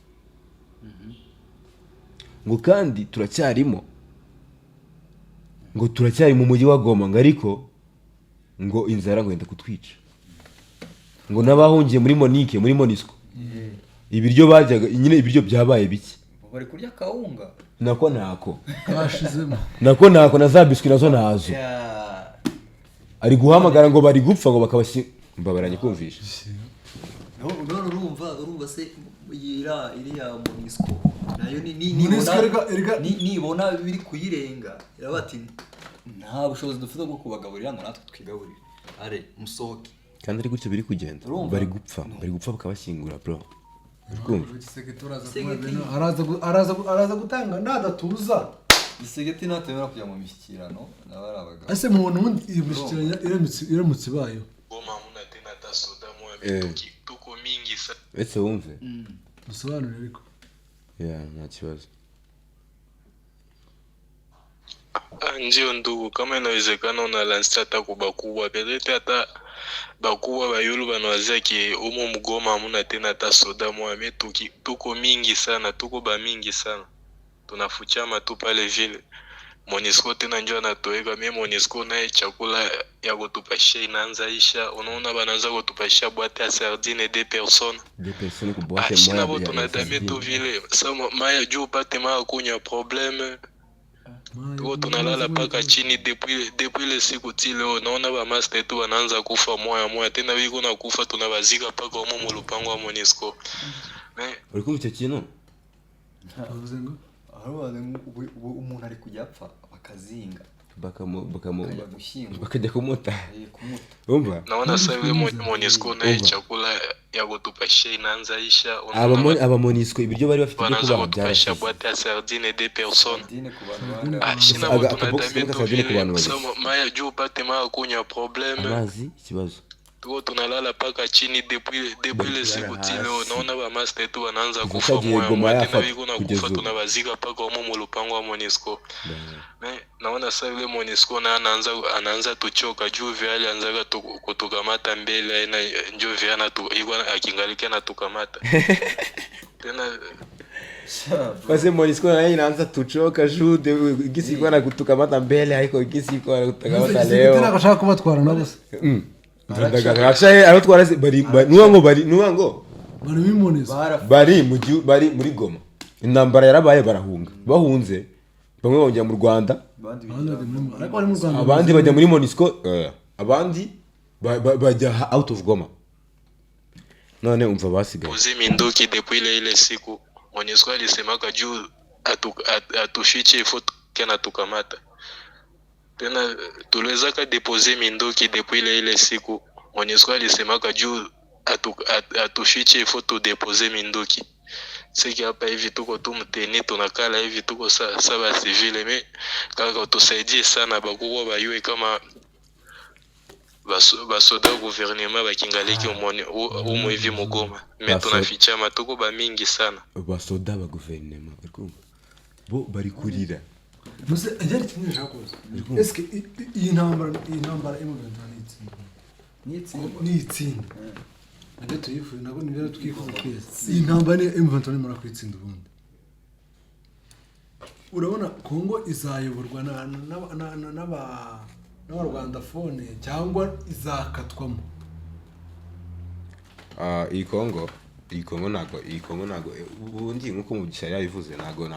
ngo kandi turacyarimo, ngo turacyari mu mujyi wa Goma, ngo ariko ngo inzara ngo yenda kutwica, ngo n'abahungiye muri MONUC, muri MONUSCO, ibiryo baryaga nyine, ibiryo byabaye bike. Bari kurya kawunga. Nako ntako. Kashizemo. Nako ntako, na za biscuit nazo ntazo. Ya. Ari guhamagara ngo bari gupfa, ngo bakabashyira mbabaranye kumvisha. None urumva se iriya MONUSCO nayo ni MONUSCO nibona erega nibona biri kuyirenga, iraba ati nta bushobozi dufite bwo kubagaburira ngo natwe twigaburire, are musohoke. Kandi ari gutyo biri kugenda. Urumva? Bari gupfa, bari gupfa bakabashyingura, bro, uri kumva? Tshisekedi araza Tshisekedi. araza gutanga nadatuza. Tshisekedi natemera kujya mu mishyikirano nabo ari abagabo. Ese mu buntu ubundi iyi mishyikirano iramutse ibayeho? Goma hamuna tena hata soda moya. Eh. Tuko mingi sana. Uretse wumve. Dusobanure ariko. Ya, nta kibazo. Ah, ndio ndugu, kama inawezekana unalansia hata kubakubwa, peut-être hata bakubwa bayulu banawazia ke umu mgoma hamuna tena hata soda moya, me tuko mingi sana, tuko bamingi sana, tunafuchama tu pale vile. MONUSCO tena njo anatoweka, me MONUSCO naye chakula ya kutupashia inaanza isha. Unaona banaanza kutupashia boîte ya sardine deux personnes. Deux personnes ku boîte Ah, shina moya bo ya tunadamie tu sardine. vile sa maya juu upate maya kunywa problème, tuko tunalala paka chini depuis ile siku ti leo. Naona ba master tu wanaanza kufa moya moya, tena biko na kufa tunabazika paka umo mu lupango wa MONUSCO me. Uri kumva icyo kintu? Bavuze ngo Aravuga ngo ubu umuntu ari kujya apfa bakazinga bakamu akajya gushyingura. Bakajya kumuta. Eh, kumuta. Umva. Naona sasa vile MONUSCO naye Umva. chakula ya kutupashia inaanza isha. Unaona Aba MONUSCO ibiryo bari bafite byo wanaanza kubaha kutupashia byarashize. boîte ya sardine deux personnes. Sardine ku bantu Sardine. bangahe? Ah, shina bo Akabox tunadamie kamwe tu ka sardine ku vile bantu sa babiri. maya juu upate maya kunywa problème. Amazi ikibazo. Tuko tunalala paka chini depuis Bari ile siku kulala ti leo. hasi. Naona ba master tu wanaanza Kuva kufa cyagiye moya Goma moya, tena yafatwa biko na kugeza kufa ubu. tunabazika paka umo mu lupango wa MONUSCO. Me naona sasa vile MONUSCO na anaanza tuchoka juu vile alianzaga kutukamata mbele, aina njo vile anatu iko akingalika na tukamata tena. Sha, bro. Basi MONUSCO nayo inaanza tuchoka jude gisi iko na kutukamata mbele, ariko gisi iko na kutukamata Tshisekedi leo. agashaka kubatwara nabo se? Ndagagasha abatwara se bari nuwa ngo bari nuwa ngo Bari bimoneza. Bari mu bari muri Goma, intambara yarabaye, barahunga. Bahunze bamwe bongera mu Rwanda. Abandi Abandi bigira bajya muri, ariko bari mu Rwanda. Abandi bajya muri MONUSCO, abandi bajya out of Goma. None umva basigaye. Poser minduki depuis ile siku MONUSCO alisemaka juu atufiche ifo tena tukamata tena. Tuliwezaka déposer minduki depuis ile siku MONUSCO alisemaka juu atufiche ifo tudépose minduki. Siki hapa hivi tuko tu mteni, tunakala hivi, tuko sa ba civile. Me kaka tusaidie sana, bakubwa bayue kama basoda gouvernement bakingaliki umu hivi mugoma me tunafichama, tuko bamingi sana. Basoda ba guverinoma, uri kumva, bo bari kurira. Mbese ajya kimwe nshaka kubaza, eske iyi ntambara M23 nitsinda? Nitsindwa. Nitsinda, nabyo tuyifuza, nabwo nibyo twifuza twese. Iyi ntambara ni M23 nimara kuyitsinda, ubundi urabona Kongo izayoborwa n'abarwandafone cyangwa izakatwamo? Ah, iyi Kongo ntago ubundi nkuko Mugisha yari yabivuze, ntago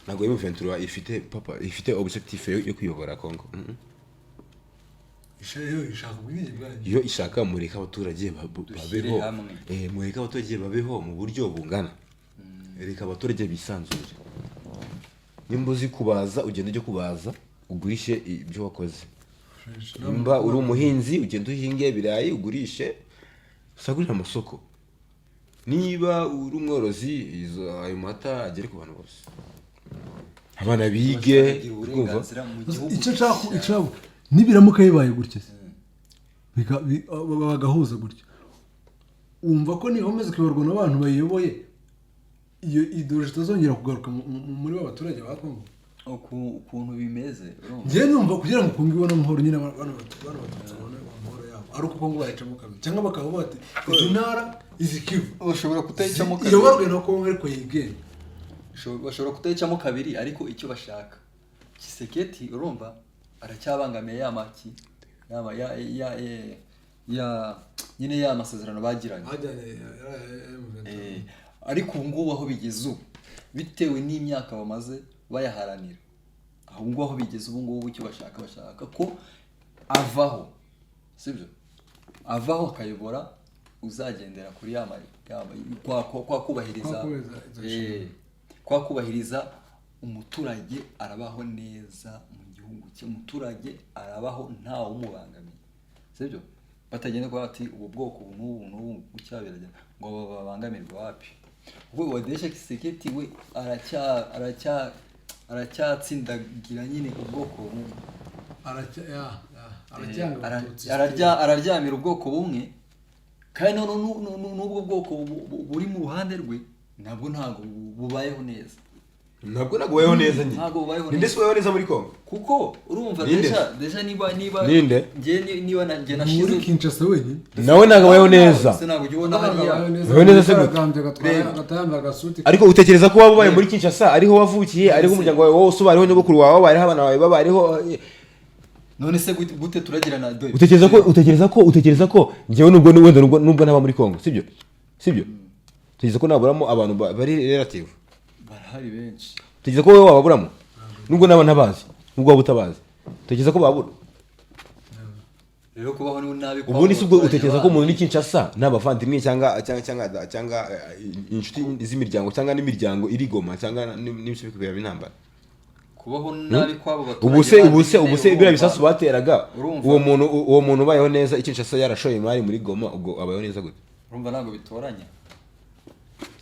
M23 ifite papa, ifite objectif yo kuyobora Kongo. Yo ishaka ubwigenge bwayo. Iyo ishaka mureke abaturage Dushyire babeho hamwe. Mureke abaturage babeho mu buryo bungana, reka abaturage bisanzure. Nimba uzi kubaza, ugende ujye kubaza ugurishe ibyo wakoze. Nimba uri umuhinzi, ugende uhinge ibirayi ugurishe, usagurire amasoko. Niba uri umworozi, ayo mata agere ku bantu bose, abana bige. Bagira Urumva? uburenganzira mu gihugu. Icyo nshaka nibiramuka bibaye gutya se, bagahuza gutya, wumva ko nikomeza kuyoborwa n'abantu bayiyoboye, iyo idéologie itazongera kugaruka muri ba baturage ba Kongo? Ukuntu bimeze, urumva? Njyewe numva kugira ngo Kongo ibone amahoro nyine, bano batutsi babone amahoro yabo. Ari uko Kongo bayicamo kabiri, cyangwa bakavuga bati izi ntara, izi Kivu Bashobora kutayicamo kabiri. Iyoborwe na Kongo ariko yigenga. Bashobora kutayicamo kabiri, ariko icyo bashaka, Tshisekedi, urumva, aracyabangamiye ya maki yama ya ya ya, ya nyine ya masezerano bagiranye. Bajyanye. Ariko ubu ngubu aho bigeze ubu, bitewe n'imyaka bamaze bayaharanira, aho ngubu aho bigeze ubu ngubu, icyo bashaka, bashaka ko avaho, sibyo? Avaho akayobora uzagendera kuri kwa kubahiriza Kwa kubahiriza izo nshingano. Kwa kubahiriza umuturage arabaho neza mu gihugu cye, umuturage arabaho ntawe umubangamiye, sibyo? Batagenda kuvuga ati ubu bwoko ubu n'ubu n'ubu gutya biragenda ngo babangamirwe, wapi. Ubwo wadesha Tshisekedi we aracyatsindagira nyine ubwoko bumwe. Aracyanga Abatutsi. Araryamira ubwoko bumwe, kandi noneho n'ubwo bwoko buri mu ruhande rwe nabwo ntabwo bubayeho neza. Ntabwo bubayeho neza nyine. Ntabwo bubayeho Ninde neza. se ubayeho neza muri Kongo? Kuko urumva, Ninde? Déjà niba Ninde? njye niba njye nashize Muri Kinshasa wenyine. Nawe ntabwo abayeho neza. Se ntabwo ujya ubona hariya? Abayeho neza se gute? Reba. Agatwara agasuti. Ariko utekereza ko waba ubaye muri Kinshasa, ariho wavukiye, ariho umuryango wawe wose uba, ariho nyogokuru wawe wabaye, ariho abana bawe baba, ariho None se gute turagirana dore Utekereza ko njyewe nubwo wenda nubwo ntaba muri Kongo, sibyo, utekereza ko naburamo abantu bari relative? Barahari benshi. Utekereza ko wowe wababuramo nubwo naba ntabazi, nubwo waba utabazi, utekereza ko babura? Rero kubaho ni nabi kwa Ubundi si ubwo abaturage utekereza ko bandi. umuntu uri Kinshasa nta bavandimwe cyangwa inshuti z'imiryango cyangwa n'imiryango iri Goma cyangwa n'ibice bikubera intambara? Kubaho nabi kw'abo baturage Ubu se bandi ubu se nyine, ubu se biriya bisasu bateraga, Urumva. uwo muntu ubayeho neza i Kinshasa yarashoye imari muri Goma, ubwo abayeho neza gute? Urumva ntabwo bitoranya.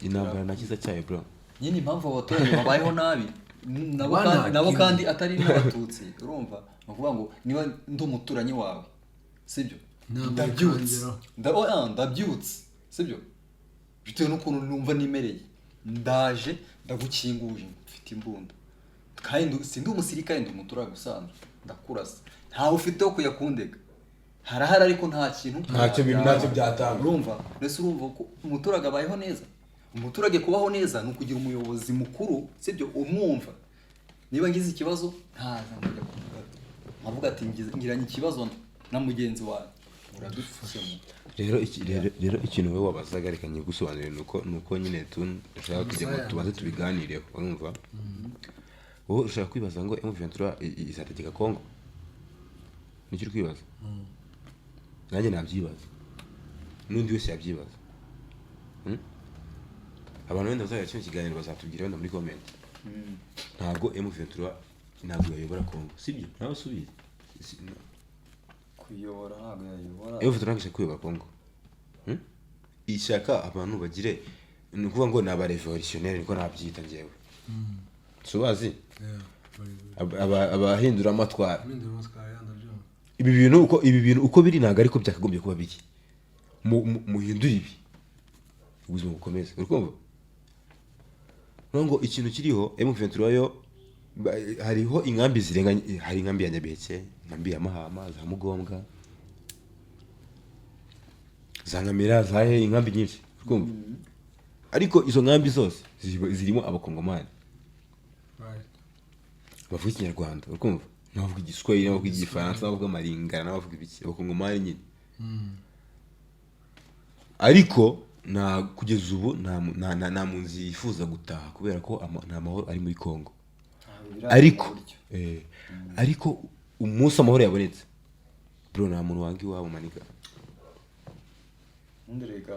Intambara nta cyiza cyayo, bro. Nyine impamvu abo baturage babayeho nabi nabo Bana kandi nabo kimwe. kandi atari n'Abatutsi, urumva, ni ukuvuga ngo niba ndi umuturanyi wawe, sibyo? Ntabwo Ndabyutse. bikangeraho. Oya, ndabyutse, sibyo, bitewe n'ukuntu numva nimereye, ndaje ndagukinguje mfite imbunda, kandi sindi umusirikare, ndi umuturage usanzwe, ndakurasa, ntawe ufite wo kujya kundega. Harahari ariko nta kintu. Ntacyo byatanga. Urumva mbese, urumva ko umuturage abayeho neza? Umuturage kubaho neza ni ukugira umuyobozi mukuru, sibyo, umwumva. Niba ngize ikibazo ntaza nkajya kuvuga, nkavuga ati ngiranye ikibazo na mugenzi wawe, uradukemura. Rero ikintu wowe wabazaga, reka nyigusobanurire, nuko nyine dushaka kugira ngo tubanze tubiganireho. Urumva, wowe ushaka kwibaza ngo M23 izategeka Congo, nicyo uri kwibaza. Nanjye nabyibaza, n'undi wese yabyibaza. Abantu wenda bazareba kino kiganiro bazatubwira wenda muri comment. Ntabwo M23 ntabwo yayobora Congo, sibyo? Nawe usubiye. Kuyobora ntabwo yayobora. M23 ntabwo ishaka kuyobora Congo. Ishaka abantu bagire, ni ukuvuga ngo ni abarévolutionnaire, niko nabyita njyewe, subazi abahindura amatwara. Ibi bintu uko biri ntabwo ariko byakagombye kuba biri. Muhindure ibi, ubuzima bukomeze. Uri kumva? Noneho ngo ikintu kiriho, M23 yo hariho inkambi zirenga, hari inkambi ya Nyabiheke, inkambi ya Mahama, za Mugombwa, za Nkamira, za he, inkambi nyinshi, uri kumva? Ariko izo nkambi zose zirimo Abakongomani bavuga Ikinyarwanda, uri kumva, n'abavuga Igiswahili, n'abavuga Igifaransa, n'abavuga Amaringara, n'abavuga ibiki, Abakongomani nyine. Ariko nta kugeza ubu nta mpunzi yifuza gutaha kubera ko nta mahoro ari muri Congo. Ariko umunsi amahoro yabonetse, bro, nta muntu wanga iwabo, my nigga. Ubundi rega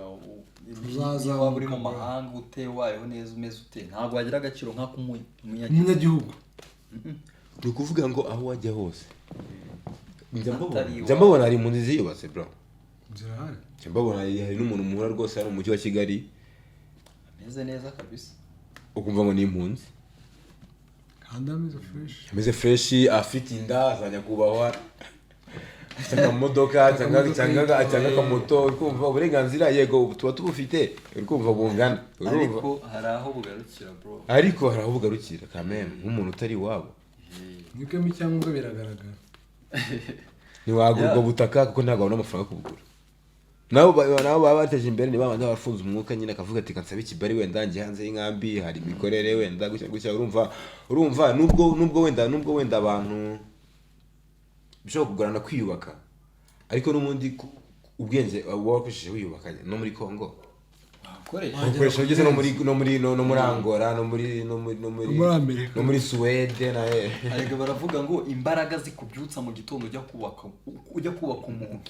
Uzazamuka, niba waba uri mu bro. mahanga ute, wayeho neza umeze ute, ntabwo wagira agaciro nk'ak'umunyagihugu. Umunyagihugu. Ni ukuvuga ngo aho wajya hose njya mbabona. Atari Njya mbabona hari impunzi ziyubatse, bro. Zirahari. Njya mbabona, hari n'umuntu muhura rwose hano mu mujyi wa Kigali, Ameze neza kabisa. Ukumva ngo ni impunzi. Kandi ameze fresh. Ameze fresh, afite inda za nyakubahwa, afite akamodoka cyangwa akamoto. Uri kumva, uburenganzira yego ubu tuba tubufite, uri kumva, bungana, urumva? Ariko hari aho bugarukira, bro. Ariko hari aho bugarukira kameme nk'umuntu utari iwabo. Nikemo icyangombwa biragaragara. Ntiwagura ubwo Yeah. butaka kuko ntabwo wabona amafaranga yo kubugura. Nabo baba bateje imbere, ni babandi bafunze umwuka nyine, akavuga ati kansabe ikibari, wenda njye hanze y'inkambi hari imikorere, wenda gutya gutya. Urumva nubwo wenda abantu bishobora kugorana kwiyubaka, ariko n'ubundi ubwenge uba wakoresheje wiyubaka no muri Congo Wakoresha. ukoresha ugeze no muri no muri no, no muri Angola, no muri no muri no muri Muri Amerika. no muri Suwede na Ariko baravuga ngo imbaraga zikubyutsa mu gitondo ujya kubaka umuntu,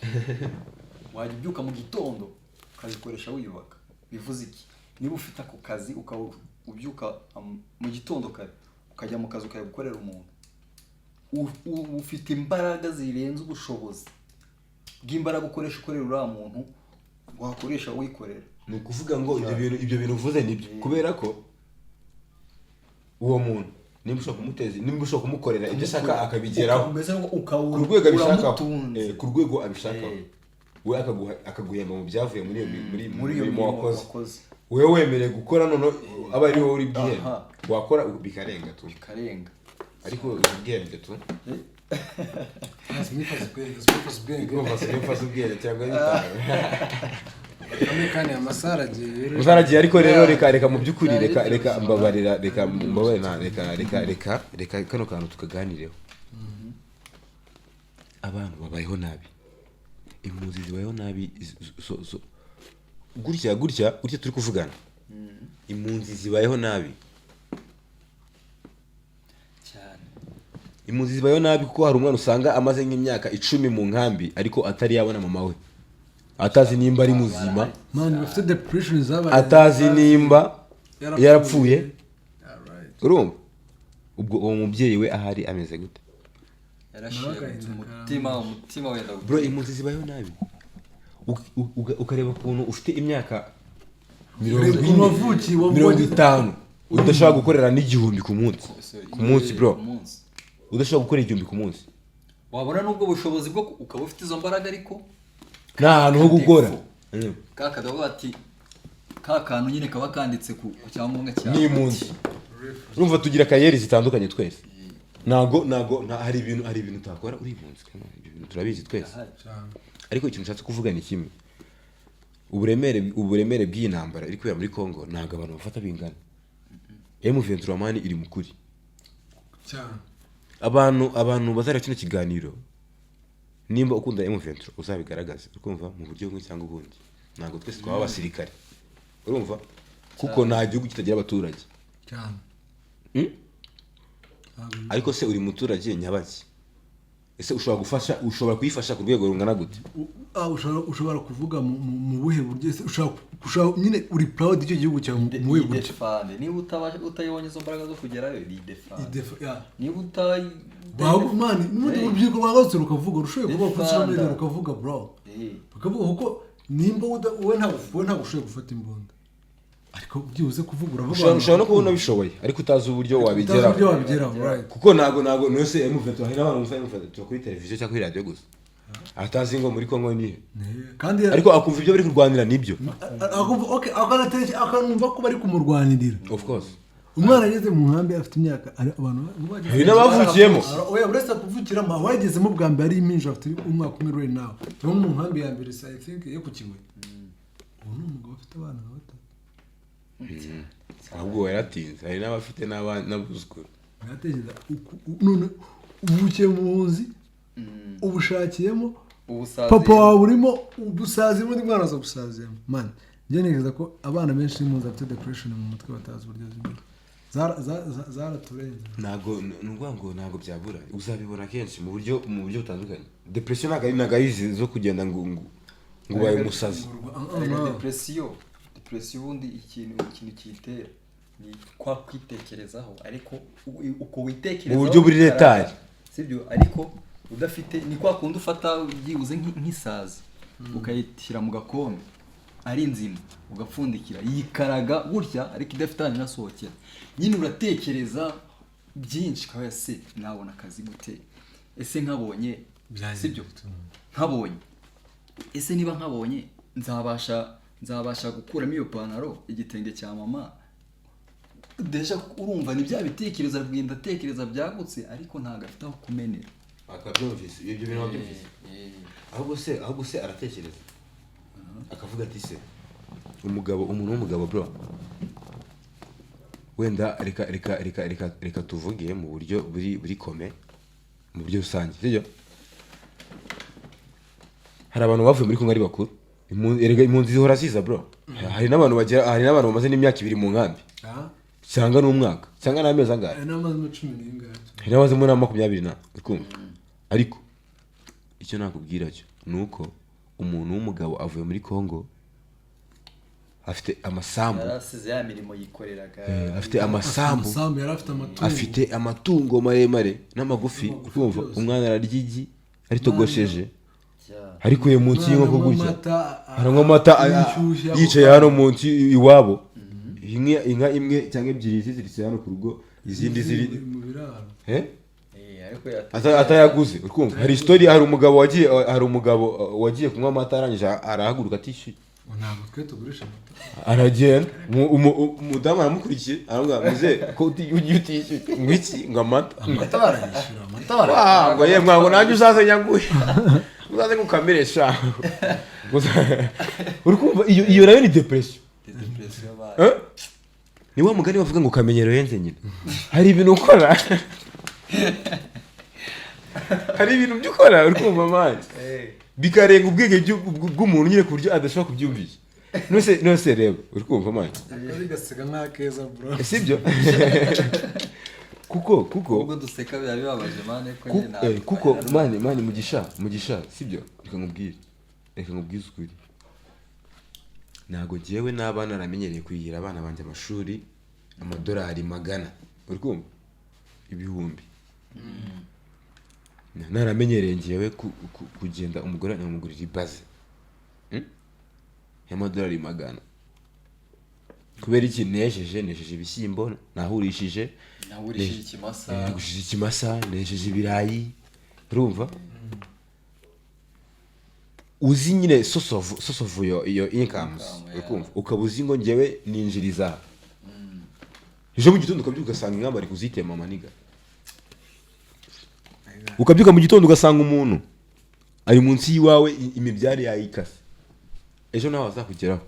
wajya ubyuka mu gitondo ukazikoresha wiyubaka. Bivuze iki? Niba ufite ako kazi, ukaba ubyuka mu gitondo kare ukajya mu kazi, ukajya gukorera umuntu, ufite imbaraga zirenze ubushobozi bw'imbaraga ukoresha ukorera uriya muntu wakoresha wikorera. Ni ukuvuga ngo ibyo bintu uvuze nibyo, kubera ko uwo muntu nimba ushobora kumuteza, nimba ushobora kumukorera ibyo ashaka akabigeraho Mbese ngo ukaba ku rwego abishakaho, uramutunze. Ku rwego abishakaho, we akaguhemba mu byavuye muri iyo muri muri iyo murimo mirimo wakoze. Wakoze. Wowe wemerewe gukora, noneho aba ari wowe uri bwihembe. Wakora bikarenga tu. Bikarenga. Ariko uzi ubwenge tu. Simifase ubwenge, simifase ubwenge. Urumva, simfase ubwenge cyangwa bitanu. Kagame kandi amasaha aragiye rero. Uzaragiye, ariko rero reka mu by'ukuri reka mbabarira, reka mbabarira, reka kano kantu tukaganireho. Abantu babayeho nabi, impunzi zibayeho nabi, gutya gutya gutya turi kuvugana, impunzi zibayeho nabi. Cyane. Impunzi zibayeho nabi kuko hari umwana usanga amaze nk'imyaka 10 mu nkambi ariko atari yabona mama we, atazi nimba ari muzima. Man, bafite depression zabaye. Atazi nimba Yarapfuye. yarapfuye. Alright. Urumva ubwo uwo mubyeyi we ahari ameze gute? Yarashengutse umutima wenda. Bro, impunzi zibayeho nabi. Ukareba ukuntu ufite imyaka mirongo Ukuntu ine, wavukiye, 50, udashobora gukorera n'igihumbi ku munsi, bro. Ku munsi. Udashobora gukora 1000 ku munsi. Wabona n'ubwo bushobozi bwo ukaba ufite izo mbaraga, ariko Nta hantu ho gukora. Ka kadogo ati ka kantu nyine kaba kanditse ku cyangombwa cyawe. Ni impunzi. Urumva tugira career zitandukanye twese. Ntago hari ibintu utakora uri impunzi. Ibyo bintu turabizi twese. Ahari. Cyane. Ariko ikintu nshatse kuvuga ni kimwe: uburemere bw'iyi ntambara iri kubera muri Congo ntabwo abantu bafata bingana. M23 man iri mu kuri. Cyane. Abantu bazareba kino kiganiro, nimba ukunda M23 uzabigaragaze, urumva, mu buryo bumwe cyangwa ubundi. Ntabwo twese twaba abasirikare, urumva, kuko nta gihugu kitagira abaturage. Cyane. Ntabwo. Ariko se uri muturage nyabaki? Ese ushobora gufasha, ushobora kuyifasha ku rwego rungana gute? Ushobora kuvuga mu buhe buryo? Ese ushobora nyine, uri proud y'icyo gihugu cyawe mu buhe buryo? Idefande niba utayibonye izo mbaraga zo kugerayo, idefande. Yeah. Niba utayi Man, n'ubundi urubyiruko rwagarutse rukavuga, rushoboye kuba kuri social media Defanda. rukavuga, bro, bakavuga, kuko nimba wowe ntabwo ushoboye gufata imbunda, ariko byibuze kuvuga uravuga. Ushobora no kubona ubishoboye ariko utazi uburyo utazi wabigeraho. uburyo wabigeraho, right. Kuko ntago nose M23, hari n'abantu bumva M23 kuri televiziyo cyangwa kuri radiyo gusa, atazi ngo muri Congo nihe. Kandi Ariko akumva ibyo bari kurwanira nibyo. Akumva, okay, akanumva ko bari kumurwanirira. Of course. Umwana ageze mu nkambi afite imyaka abantu bageze- Hari n'abavukiyemo. Oya, uretse kuvukiramo, wagezemo bwa mbere ari impinja, afite umwaka umwe right now. Tuba mu nkambi ya mbere, I think yo ku Kibuye. Ubu ni umugabo ufite abana nka batatu. Ahubwo yaratinze, hari n'abafite n'abuzukuru. Ngatekereza none uvukiye mu bunzi, ubushakiyemo Ubusazi. Papa wawe urimo ubusaziyemo, undi mwana aza gusaziyemo. Man, njye ntekereza ko abana benshi b'impunzi bafite depression mu mutwe, batazi uburyo zimeze. Zaraturenze. Ntago ni ukuvuga ngo ntabwo byabura, uzabibona kenshi mu buryo butandukanye. Depression ntabwo ari izi zo kugenda ngo ubaye umusazi. Erega depression ubundi ikintu kiyitera ni kwa kwitekerezaho, ariko uko witekerezaho Mu buryo buri retard. Sibyo, ariko udafite, ni kwa kundi ufata byibuze nk'isazi ukayishyira mu gakombe ari nzima, ugapfundikira, yikaraga gutya ariko idafite ahantu inasohokera. Nyine uratekereza byinshi, ukaba se nabona akazi gute? Ese nkabonye, sibyo, nkabonye, ese niba nkabonye nzabasha gukuramo iyo pantaro, igitenge cya mama? Déjà urumva ni bya bitekerezo aragenda atekereza byagutse, ariko ntabwo afite aho kumenera. Akabyumvise, ibyo bintu wabyumvise? Ahubwo se aratekereza akavuga ati: "Se umugabo, umuntu w'umugabo, bro, wenda reka tuvuge mu buryo buri kome, mu buryo rusange, sibyo? Hari abantu bavuye muri Kongo ari bakuru. Erega impunzi zihora ziza, bro. Hari n'abantu bagera, hari n'abantu bamaze n'imyaka 2 mu nkambi, cyangwa n'umwaka, cyangwa n'amezi angahe. Hari n'amazemo 10 n'ingahe. Hari n'abazemo na 20 na, urikumva? Ariko icyo nakubwira cyo ni uko umuntu w'umugabo avuye muri Kongo afite amasambu, Yari asize ya mirimo yikoreraga. Afite amasambu, Amasambu, yari afite amatungo, afite amatungo maremare n'amagufi, n'amagufi, ukumva byose. Umwana ararya igi aritogosheje, Yeah. arikuye munsi y'inkoko Umwana anywa gutya, amata, aranywa amata, yishyushye ako yicaye kanya. Hano munsi iwabo, inka imwe cyangwa ebyiri ziziritse hano ku rugo, izindi ziri mu biraro. Eh? Ariko Atayaguze, urikumva? Hari story, hari umugabo wagiye kunywa amata, arangije arahaguruka atishyuye. Ngo ntabwo twe tugurisha amata. Aragenda, umudamu aramukurikiye, aramubwira: "Muze ko ugiye utishyuye?" Ngo iki? Ngo amata. Amata barayishyura, amata barayishyura. Wa, ngo ye mwango nanjye uzaze nyaguhe, uzaze ngukamire sha. Uri kumva iyo nayo ni depression. Depression yabaye. Eh? Ni wa mugani bavuga ngo kamenyero yenze nyina. Hari ibintu ukora, hari ibintu byo ukora, uri kumva, man, bikarenga ubwenge bw'umuntu nyine, ku buryo adashobora kubyumvisha. Nose reba, uri kumva, man? Akabi gaseka nk'akeza, bro. Sibyo? Kuko Ubwo duseka biba bibabaje, man, ko nyine kuko man, Mugisha, sibyo? Reka nkubwire ukuri. Ntabwo njyewe n'abana naramenyereye kurihira abana banjye amashuri amadolari magana, uri kumva, ibihumbi. Naramenyereye njyewe kugenda umugore nkamugurira ibaze, Y'amadolari 100. Kubera iki? Nejeje ibishyimbo, nahurishije, Nahurishije ikimasa. Nagushije ikimasa, nejeje ibirayi, urumva? Uzi nyine source of your incomes, Income, yeah. urikumva? Ukaba uzi ngo njyewe ninjiriza. Ejo mu gitondo ukabyuka ugasanga inka bari kuzitema, my nigga. Ukabyuka mu gitondo ugasanga umuntu ari munsi y'iwawe, imibyare yayikase. Ejo nawe azakugeraho.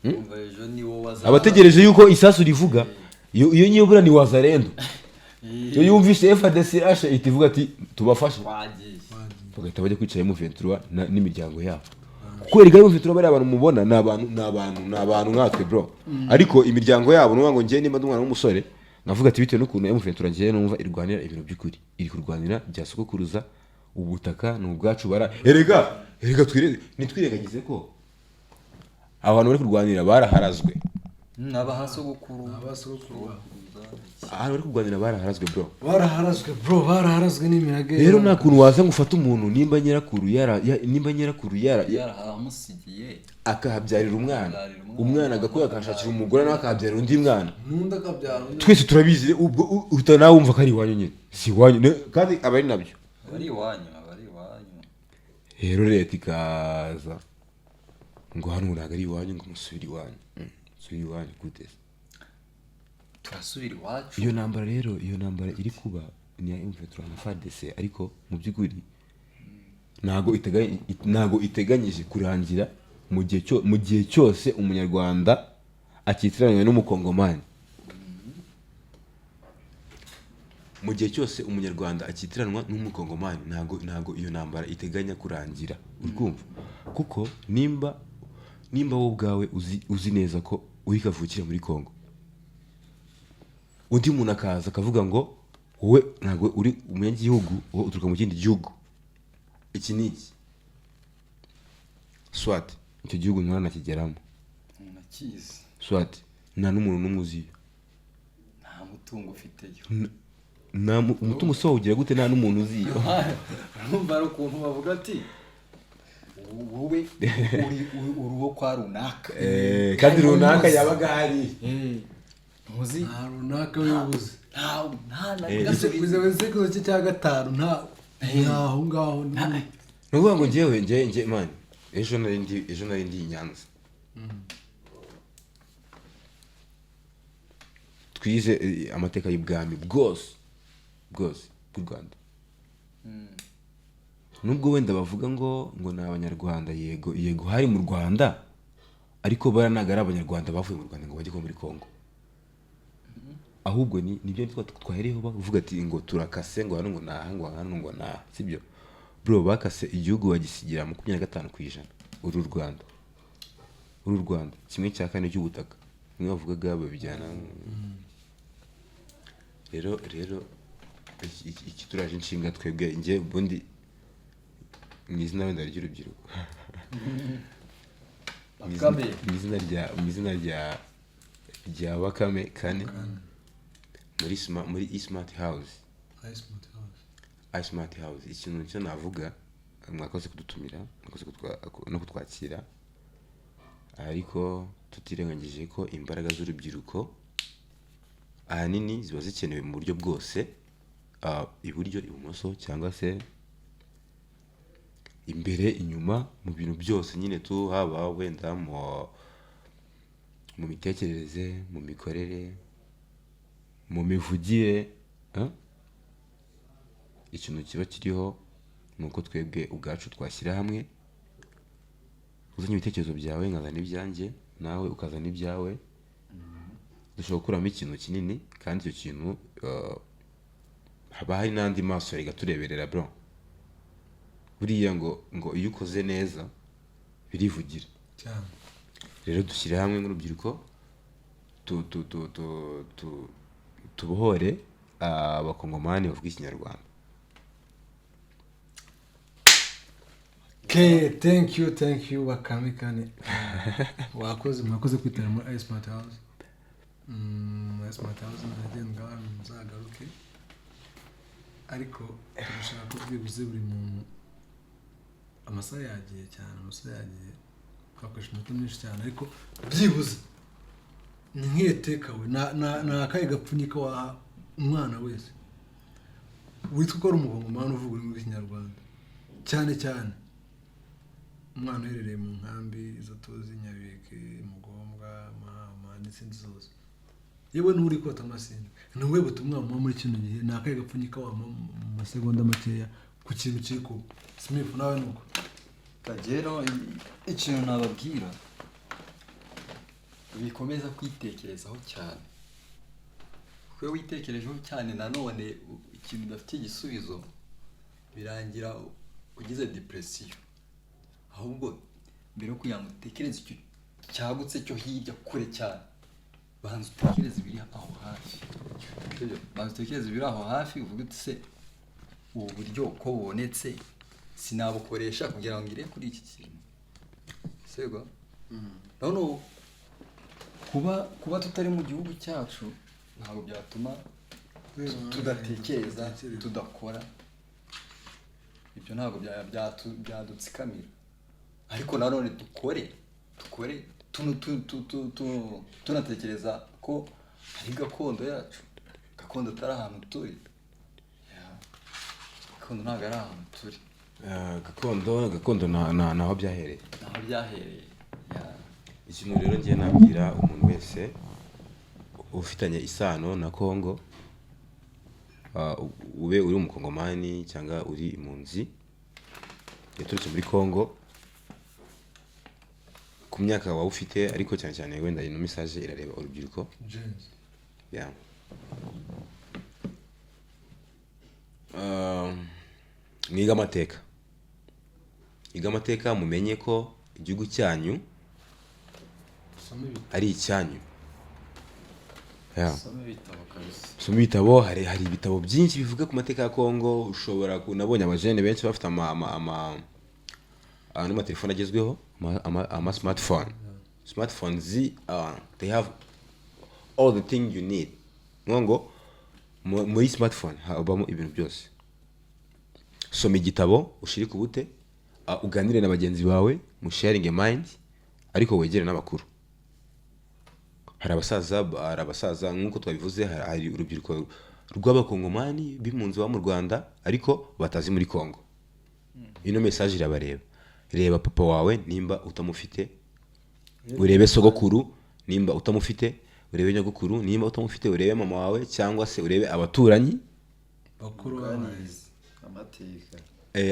Umva, ejo ni wowe waza. Abategereje yuko isasu rivuga. Iyo niyobora ni wazalendo, iyo yumvise FARDC irashe, ihita ivuga ati: "Tubafashe." Wagiye. Bagahita bajya kwicara M23 n'imiryango yabo, kuko erega M23, bariya abantu mubona ni abantu nkatwe, bro. Ariko imiryango yabo, nuvuga ngo njye nimba ndi umwana w'umusore, nkavuga ati bitewe n'ukuntu M23 njyewe numva irwanira ibintu by'ukuri, iri kurwanira bya sogokuruza, ubutaka ni ubwacu. Bara erega ntitwirengagize ko abantu bari kurwanira baraharazwe. N'abahasogokuru. Abasogokuru babo. Ahantu bari kurwanira baraharazwe, bro. Baraharazwe, bro, baraharazwe n'imirage. Rero nta kuntu waza ngo ufate umuntu nimba nyirakuru yara Yarahamusigiye. Akahabyarira umwana, Akahabyarira umwana. Umwana agakura, akahashakira umugore, nawe akahabyarira undi mwana. N'undi akabyara undi. Twese turabizi. Ubwo uhita nawe wumva ko ari iwanyu nyine, si iwanyu. Kandi aba ari nabyo. Aba ari iwanyu, aba ari iwanyu. Rero leta ikaza ngo hano ntabwo ari iwanyu, ngo musubire iwanyu. Musubire iwanyu gute se? Turasubira iwacu. Iyo ntambara rero, iyo ntambara iri kuba ni iya M23 na FARDC, ariko mu by'ukuri ntabwo iteganyije kurangira mu gihe cyose umunyarwanda akitiranywe n'umukongomani, mu gihe cyose umunyarwanda akitiranwa n'umukongomani, ntabwo iyo ntambara iteganya kurangira, uri kumva? Kuko nimba wowe ubwawe uzi neza ko uri kavukire muri Kongo, undi muntu akaza akavuga ngo wowe ntabwo uri umunyagihugu, wowe uturuka mu kindi gihugu iki n'iki, swat icyo gihugu ntiranakigeramo, Unakizi. Swat nta n'umuntu n'umwe uziyo, Nta mutungo ufiteyo. Nta umutungo se wawugira gute nta n'umuntu uziyo? Urumva hari ukuntu bavuga ati wowe uri uwo kwa runaka. Kandi runaka yabaga ahari. Ntuzi. Nta runaka wibuze. Nta na Ese sekuzo cye cya gatanu, nta ntaho ngaho. Ni ukuvuga ngo njyewe njye man, ejo nari ndi i Nyanza. Twize amateka y'ubwami bwose bwose bw'u Rwanda. Nubwo wenda bavuga ngo ni Abanyarwanda, yego yego, hari mu Rwanda, ariko bariya ntabwo ari Abanyarwanda bavuye mu Rwanda ngo bajye kuba muri Congo. Ahubwo ni nibyo twahereyeho bavuga ati ngo turakase, ngo hano ngo naha, ngo hano ngo naha, sibyo bro? Bakase igihugu bagisigira 25%. Uru Rwanda, uru Rwanda, 1/4 cy'ubutaka bimwe bavugaga babijyana. Rero iki turaje inshinga twebwe, njye ubundi mu izina wenda ry'urubyiruko, Bakame. mu izina rya Bakame Kane muri Smart House. Smart House. Smart House, ikintu cyo navuga, mwakoze kudutumira, mwakoze no kutwakira, ariko tutirengagije ko imbaraga z'urubyiruko ahanini ziba zikenewe mu buryo bwose, iburyo, ibumoso, cyangwa se imbere, inyuma, mu bintu byose nyine tu, haba wenda mu mitekerereze, mu mikorere, mu mivugire, eh? Ikintu kiba kiriho ni uko twebwe ubwacu twashyira hamwe, uzanye ibitekerezo byawe, nkazana ibyanjye, nawe ukazana ibyawe, dushobora gukuramo ikintu kinini. Kandi icyo kintu, haba hari n'andi maso rega tureberera bro. Buriya ngo iyo ukoze neza birivugira. Cyane. Rero dushyire hamwe nk'urubyiruko, tubohore Abakongomani bavuga Ikinyarwanda. Okay, thank you, thank you, Bakame Kane. Wakoze, mwakoze kwitara muri Smart House. Smart House nagenda nzagaruke. Ariko turashaka ko byibuze buri muntu, amasaha yagiye cyane, amasaha yagiye, twakoresha iminota myinshi cyane, ariko byibuze ni nk'iyo takeaway, na akahe gapfunyika waha umwana wese witwa ko ari Umukongomani uvuga ururimi rw'Ikinyarwanda, cyane cyane umwana uherereye mu nkambi izo tuzi, Nyabike, Mugombwa, Mahama n'izindi zose, yewe n'uri kota amasinde, ni ubuhe butumwa wamuha muri kino gihe? Ni akahe gapfunyika wamuha mu masegonda makeya ku kintu kiri kuba? Smith, nawe nuko. Kagero, ikintu nababwira, bikomeza kwitekerezaho cyane, kuko iyo witekerejeho cyane nanone ikintu udafite igisubizo, birangira ugize depression. Ahubwo mbere yo kugira ngo utekereze icyo cyagutse cyo hirya kure cyane, banza utekereze ibiri aho hafi. Sibyo? Banza utekereze ibiri aho hafi, uvuge uti: "Se ubu buryo ko bubonetse, sinabukoresha kugira ngo ngere kuri iki kintu?" Sego none ubu kuba tutari mu gihugu cyacu ntabwo byatuma tudatekereza, tudakora. Ibyo ntabwo byadutsikamira, ariko nanone dukore tunatekereza ko ari gakondo yacu. Gakondo atari ahantu turi. Yeah. Gakondo ntabwo ari ahantu turi. Gakondo naho byahereye. Naho byahereye. Yeah. Ikintu rero ngiye nabwira umuntu wese ufitanye isano na Congo, ube uri Umukongomani cyangwa uri impunzi yaturutse muri Congo, ku myaka waba ufite, ariko cyane cyane wenda ino message irareba urubyiruko. James. Yeah. Mwige amateka, mwige amateka, mumenye ko igihugu cyanyu Usome ibitabo. ari icyanyu. Yeah. Soma ibitabo kabisa. Soma ibitabo. Hari ibitabo byinshi bivuga ku mateka ya Congo. Ushobora nabonye abajene benshi bafite ama ano matelefone agezweho, ama smartphones, they have all the thing you need. Ngo muri smartphone habamo ibintu byose. Soma igitabo, ushirike ubute, uganire na bagenzi bawe, mu sharing a mind, ariko wegere n'abakuru. Hari abasaza nk'uko twabivuze, hari urubyiruko rw'Abakongomani b'impunzi baba mu Rwanda ariko batazi muri Congo. Ino message irabareba. Reba papa wawe nimba utamufite, urebe sogokuru nimba utamufite, urebe nyogokuru nimba utamufite, urebe mama wawe cyangwa se urebe abaturanyi. Bakuru babaye. Uganirize. Amateka.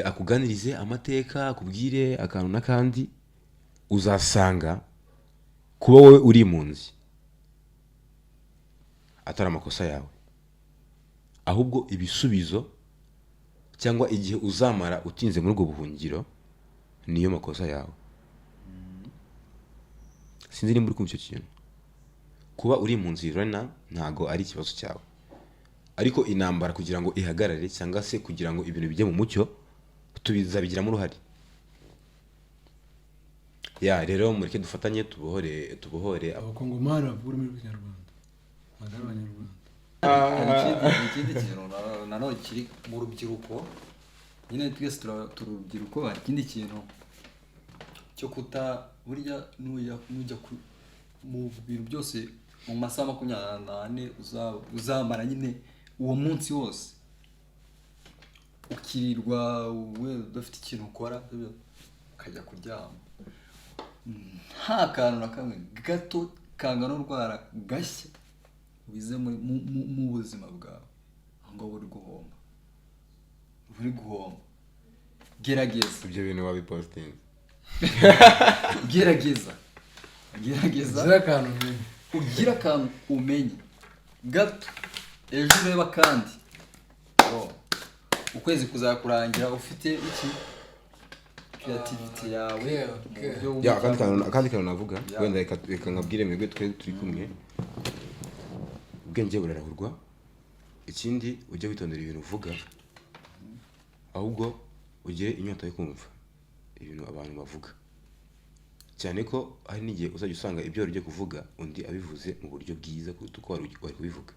Akuganirize amateka, akubwire akantu n'akandi. Uzasanga kuba wowe uri impunzi atari amakosa yawe, ahubwo ibisubizo cyangwa igihe uzamara utinze muri ubwo buhungiro niyo makosa yawe. Sinzi nimba uri kumva icyo kintu. Kuba uri impunzi rena ntago ari ikibazo cyawe, ariko intambara kugira ngo ihagarare cyangwa se kugira ngo ibintu bijye mu mucyo, tubizabigiramo uruhare. Ya, rero mureke dufatanye, tubohore, tubohore. Abakongomani bavuga ururimi rw'Ikinyarwanda, ntabwo ari Abanyarwanda. Hari ikindi kintu nanone kiri mu rubyiruko nyine. Twese turi urubyiruko. Hari ikindi kintu cyo kuta burya nujya mu bintu byose mu masaha 24 uzamara nyine uwo munsi wose ukirirwa we udafite ikintu ukora, ukajya kuryama nta kantu na kamwe gato kangana urwara gashya wize mu buzima bwawe, aho ngaho uri guhomba, uri guhomba. Gerageza. Ibyo bintu wabipositinze? Gerageza, gerageza. Ugira akantu umenye. Ugira akantu umenye gato, ejo ureba kandi. Bro, ukwezi kuzakurangira ufite iki creativity yawe mu buryo bumwe Ya, akandi cyangwa kantu, akandi kantu navuga, wenda reka nkabwire mwebwe twe turi kumwe: ubwenge burarahurwa. Ikindi, ujye witondera ibintu uvuga, ahubwo ugire inyota yo kumva ibintu abantu bavuga, cyane ko hari n'igihe uzajya usanga ibyo wari ugiye kuvuga undi abivuze mu buryo bwiza kuruta uko wari kubivuga.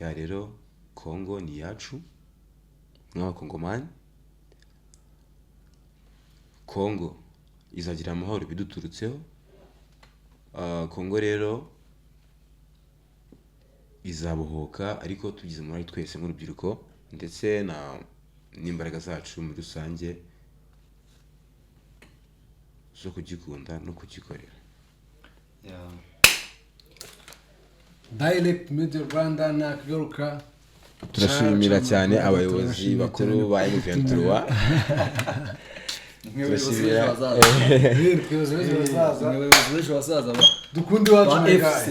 Ya, rero Kongo ni iyacu nk'Abakongomani. Kongo izagira amahoro biduturutseho. Kongo rero izabohoka, ariko tugize uruhare twese nk'urubyiruko, ndetse na n'imbaraga zacu muri rusange zo kugikunda no kugikorera. Direct Media Rwanda nakagaruka. Turashimira cyane abayobozi Turashimira bakuru cyane. ba M23. Nk'abayobozi Turashimira- b'ejo hazaza. Twibaza ejo hazaza. Nk'abayobozi b'ejo hazaza Dukunde iwacu, ba my guy. FC.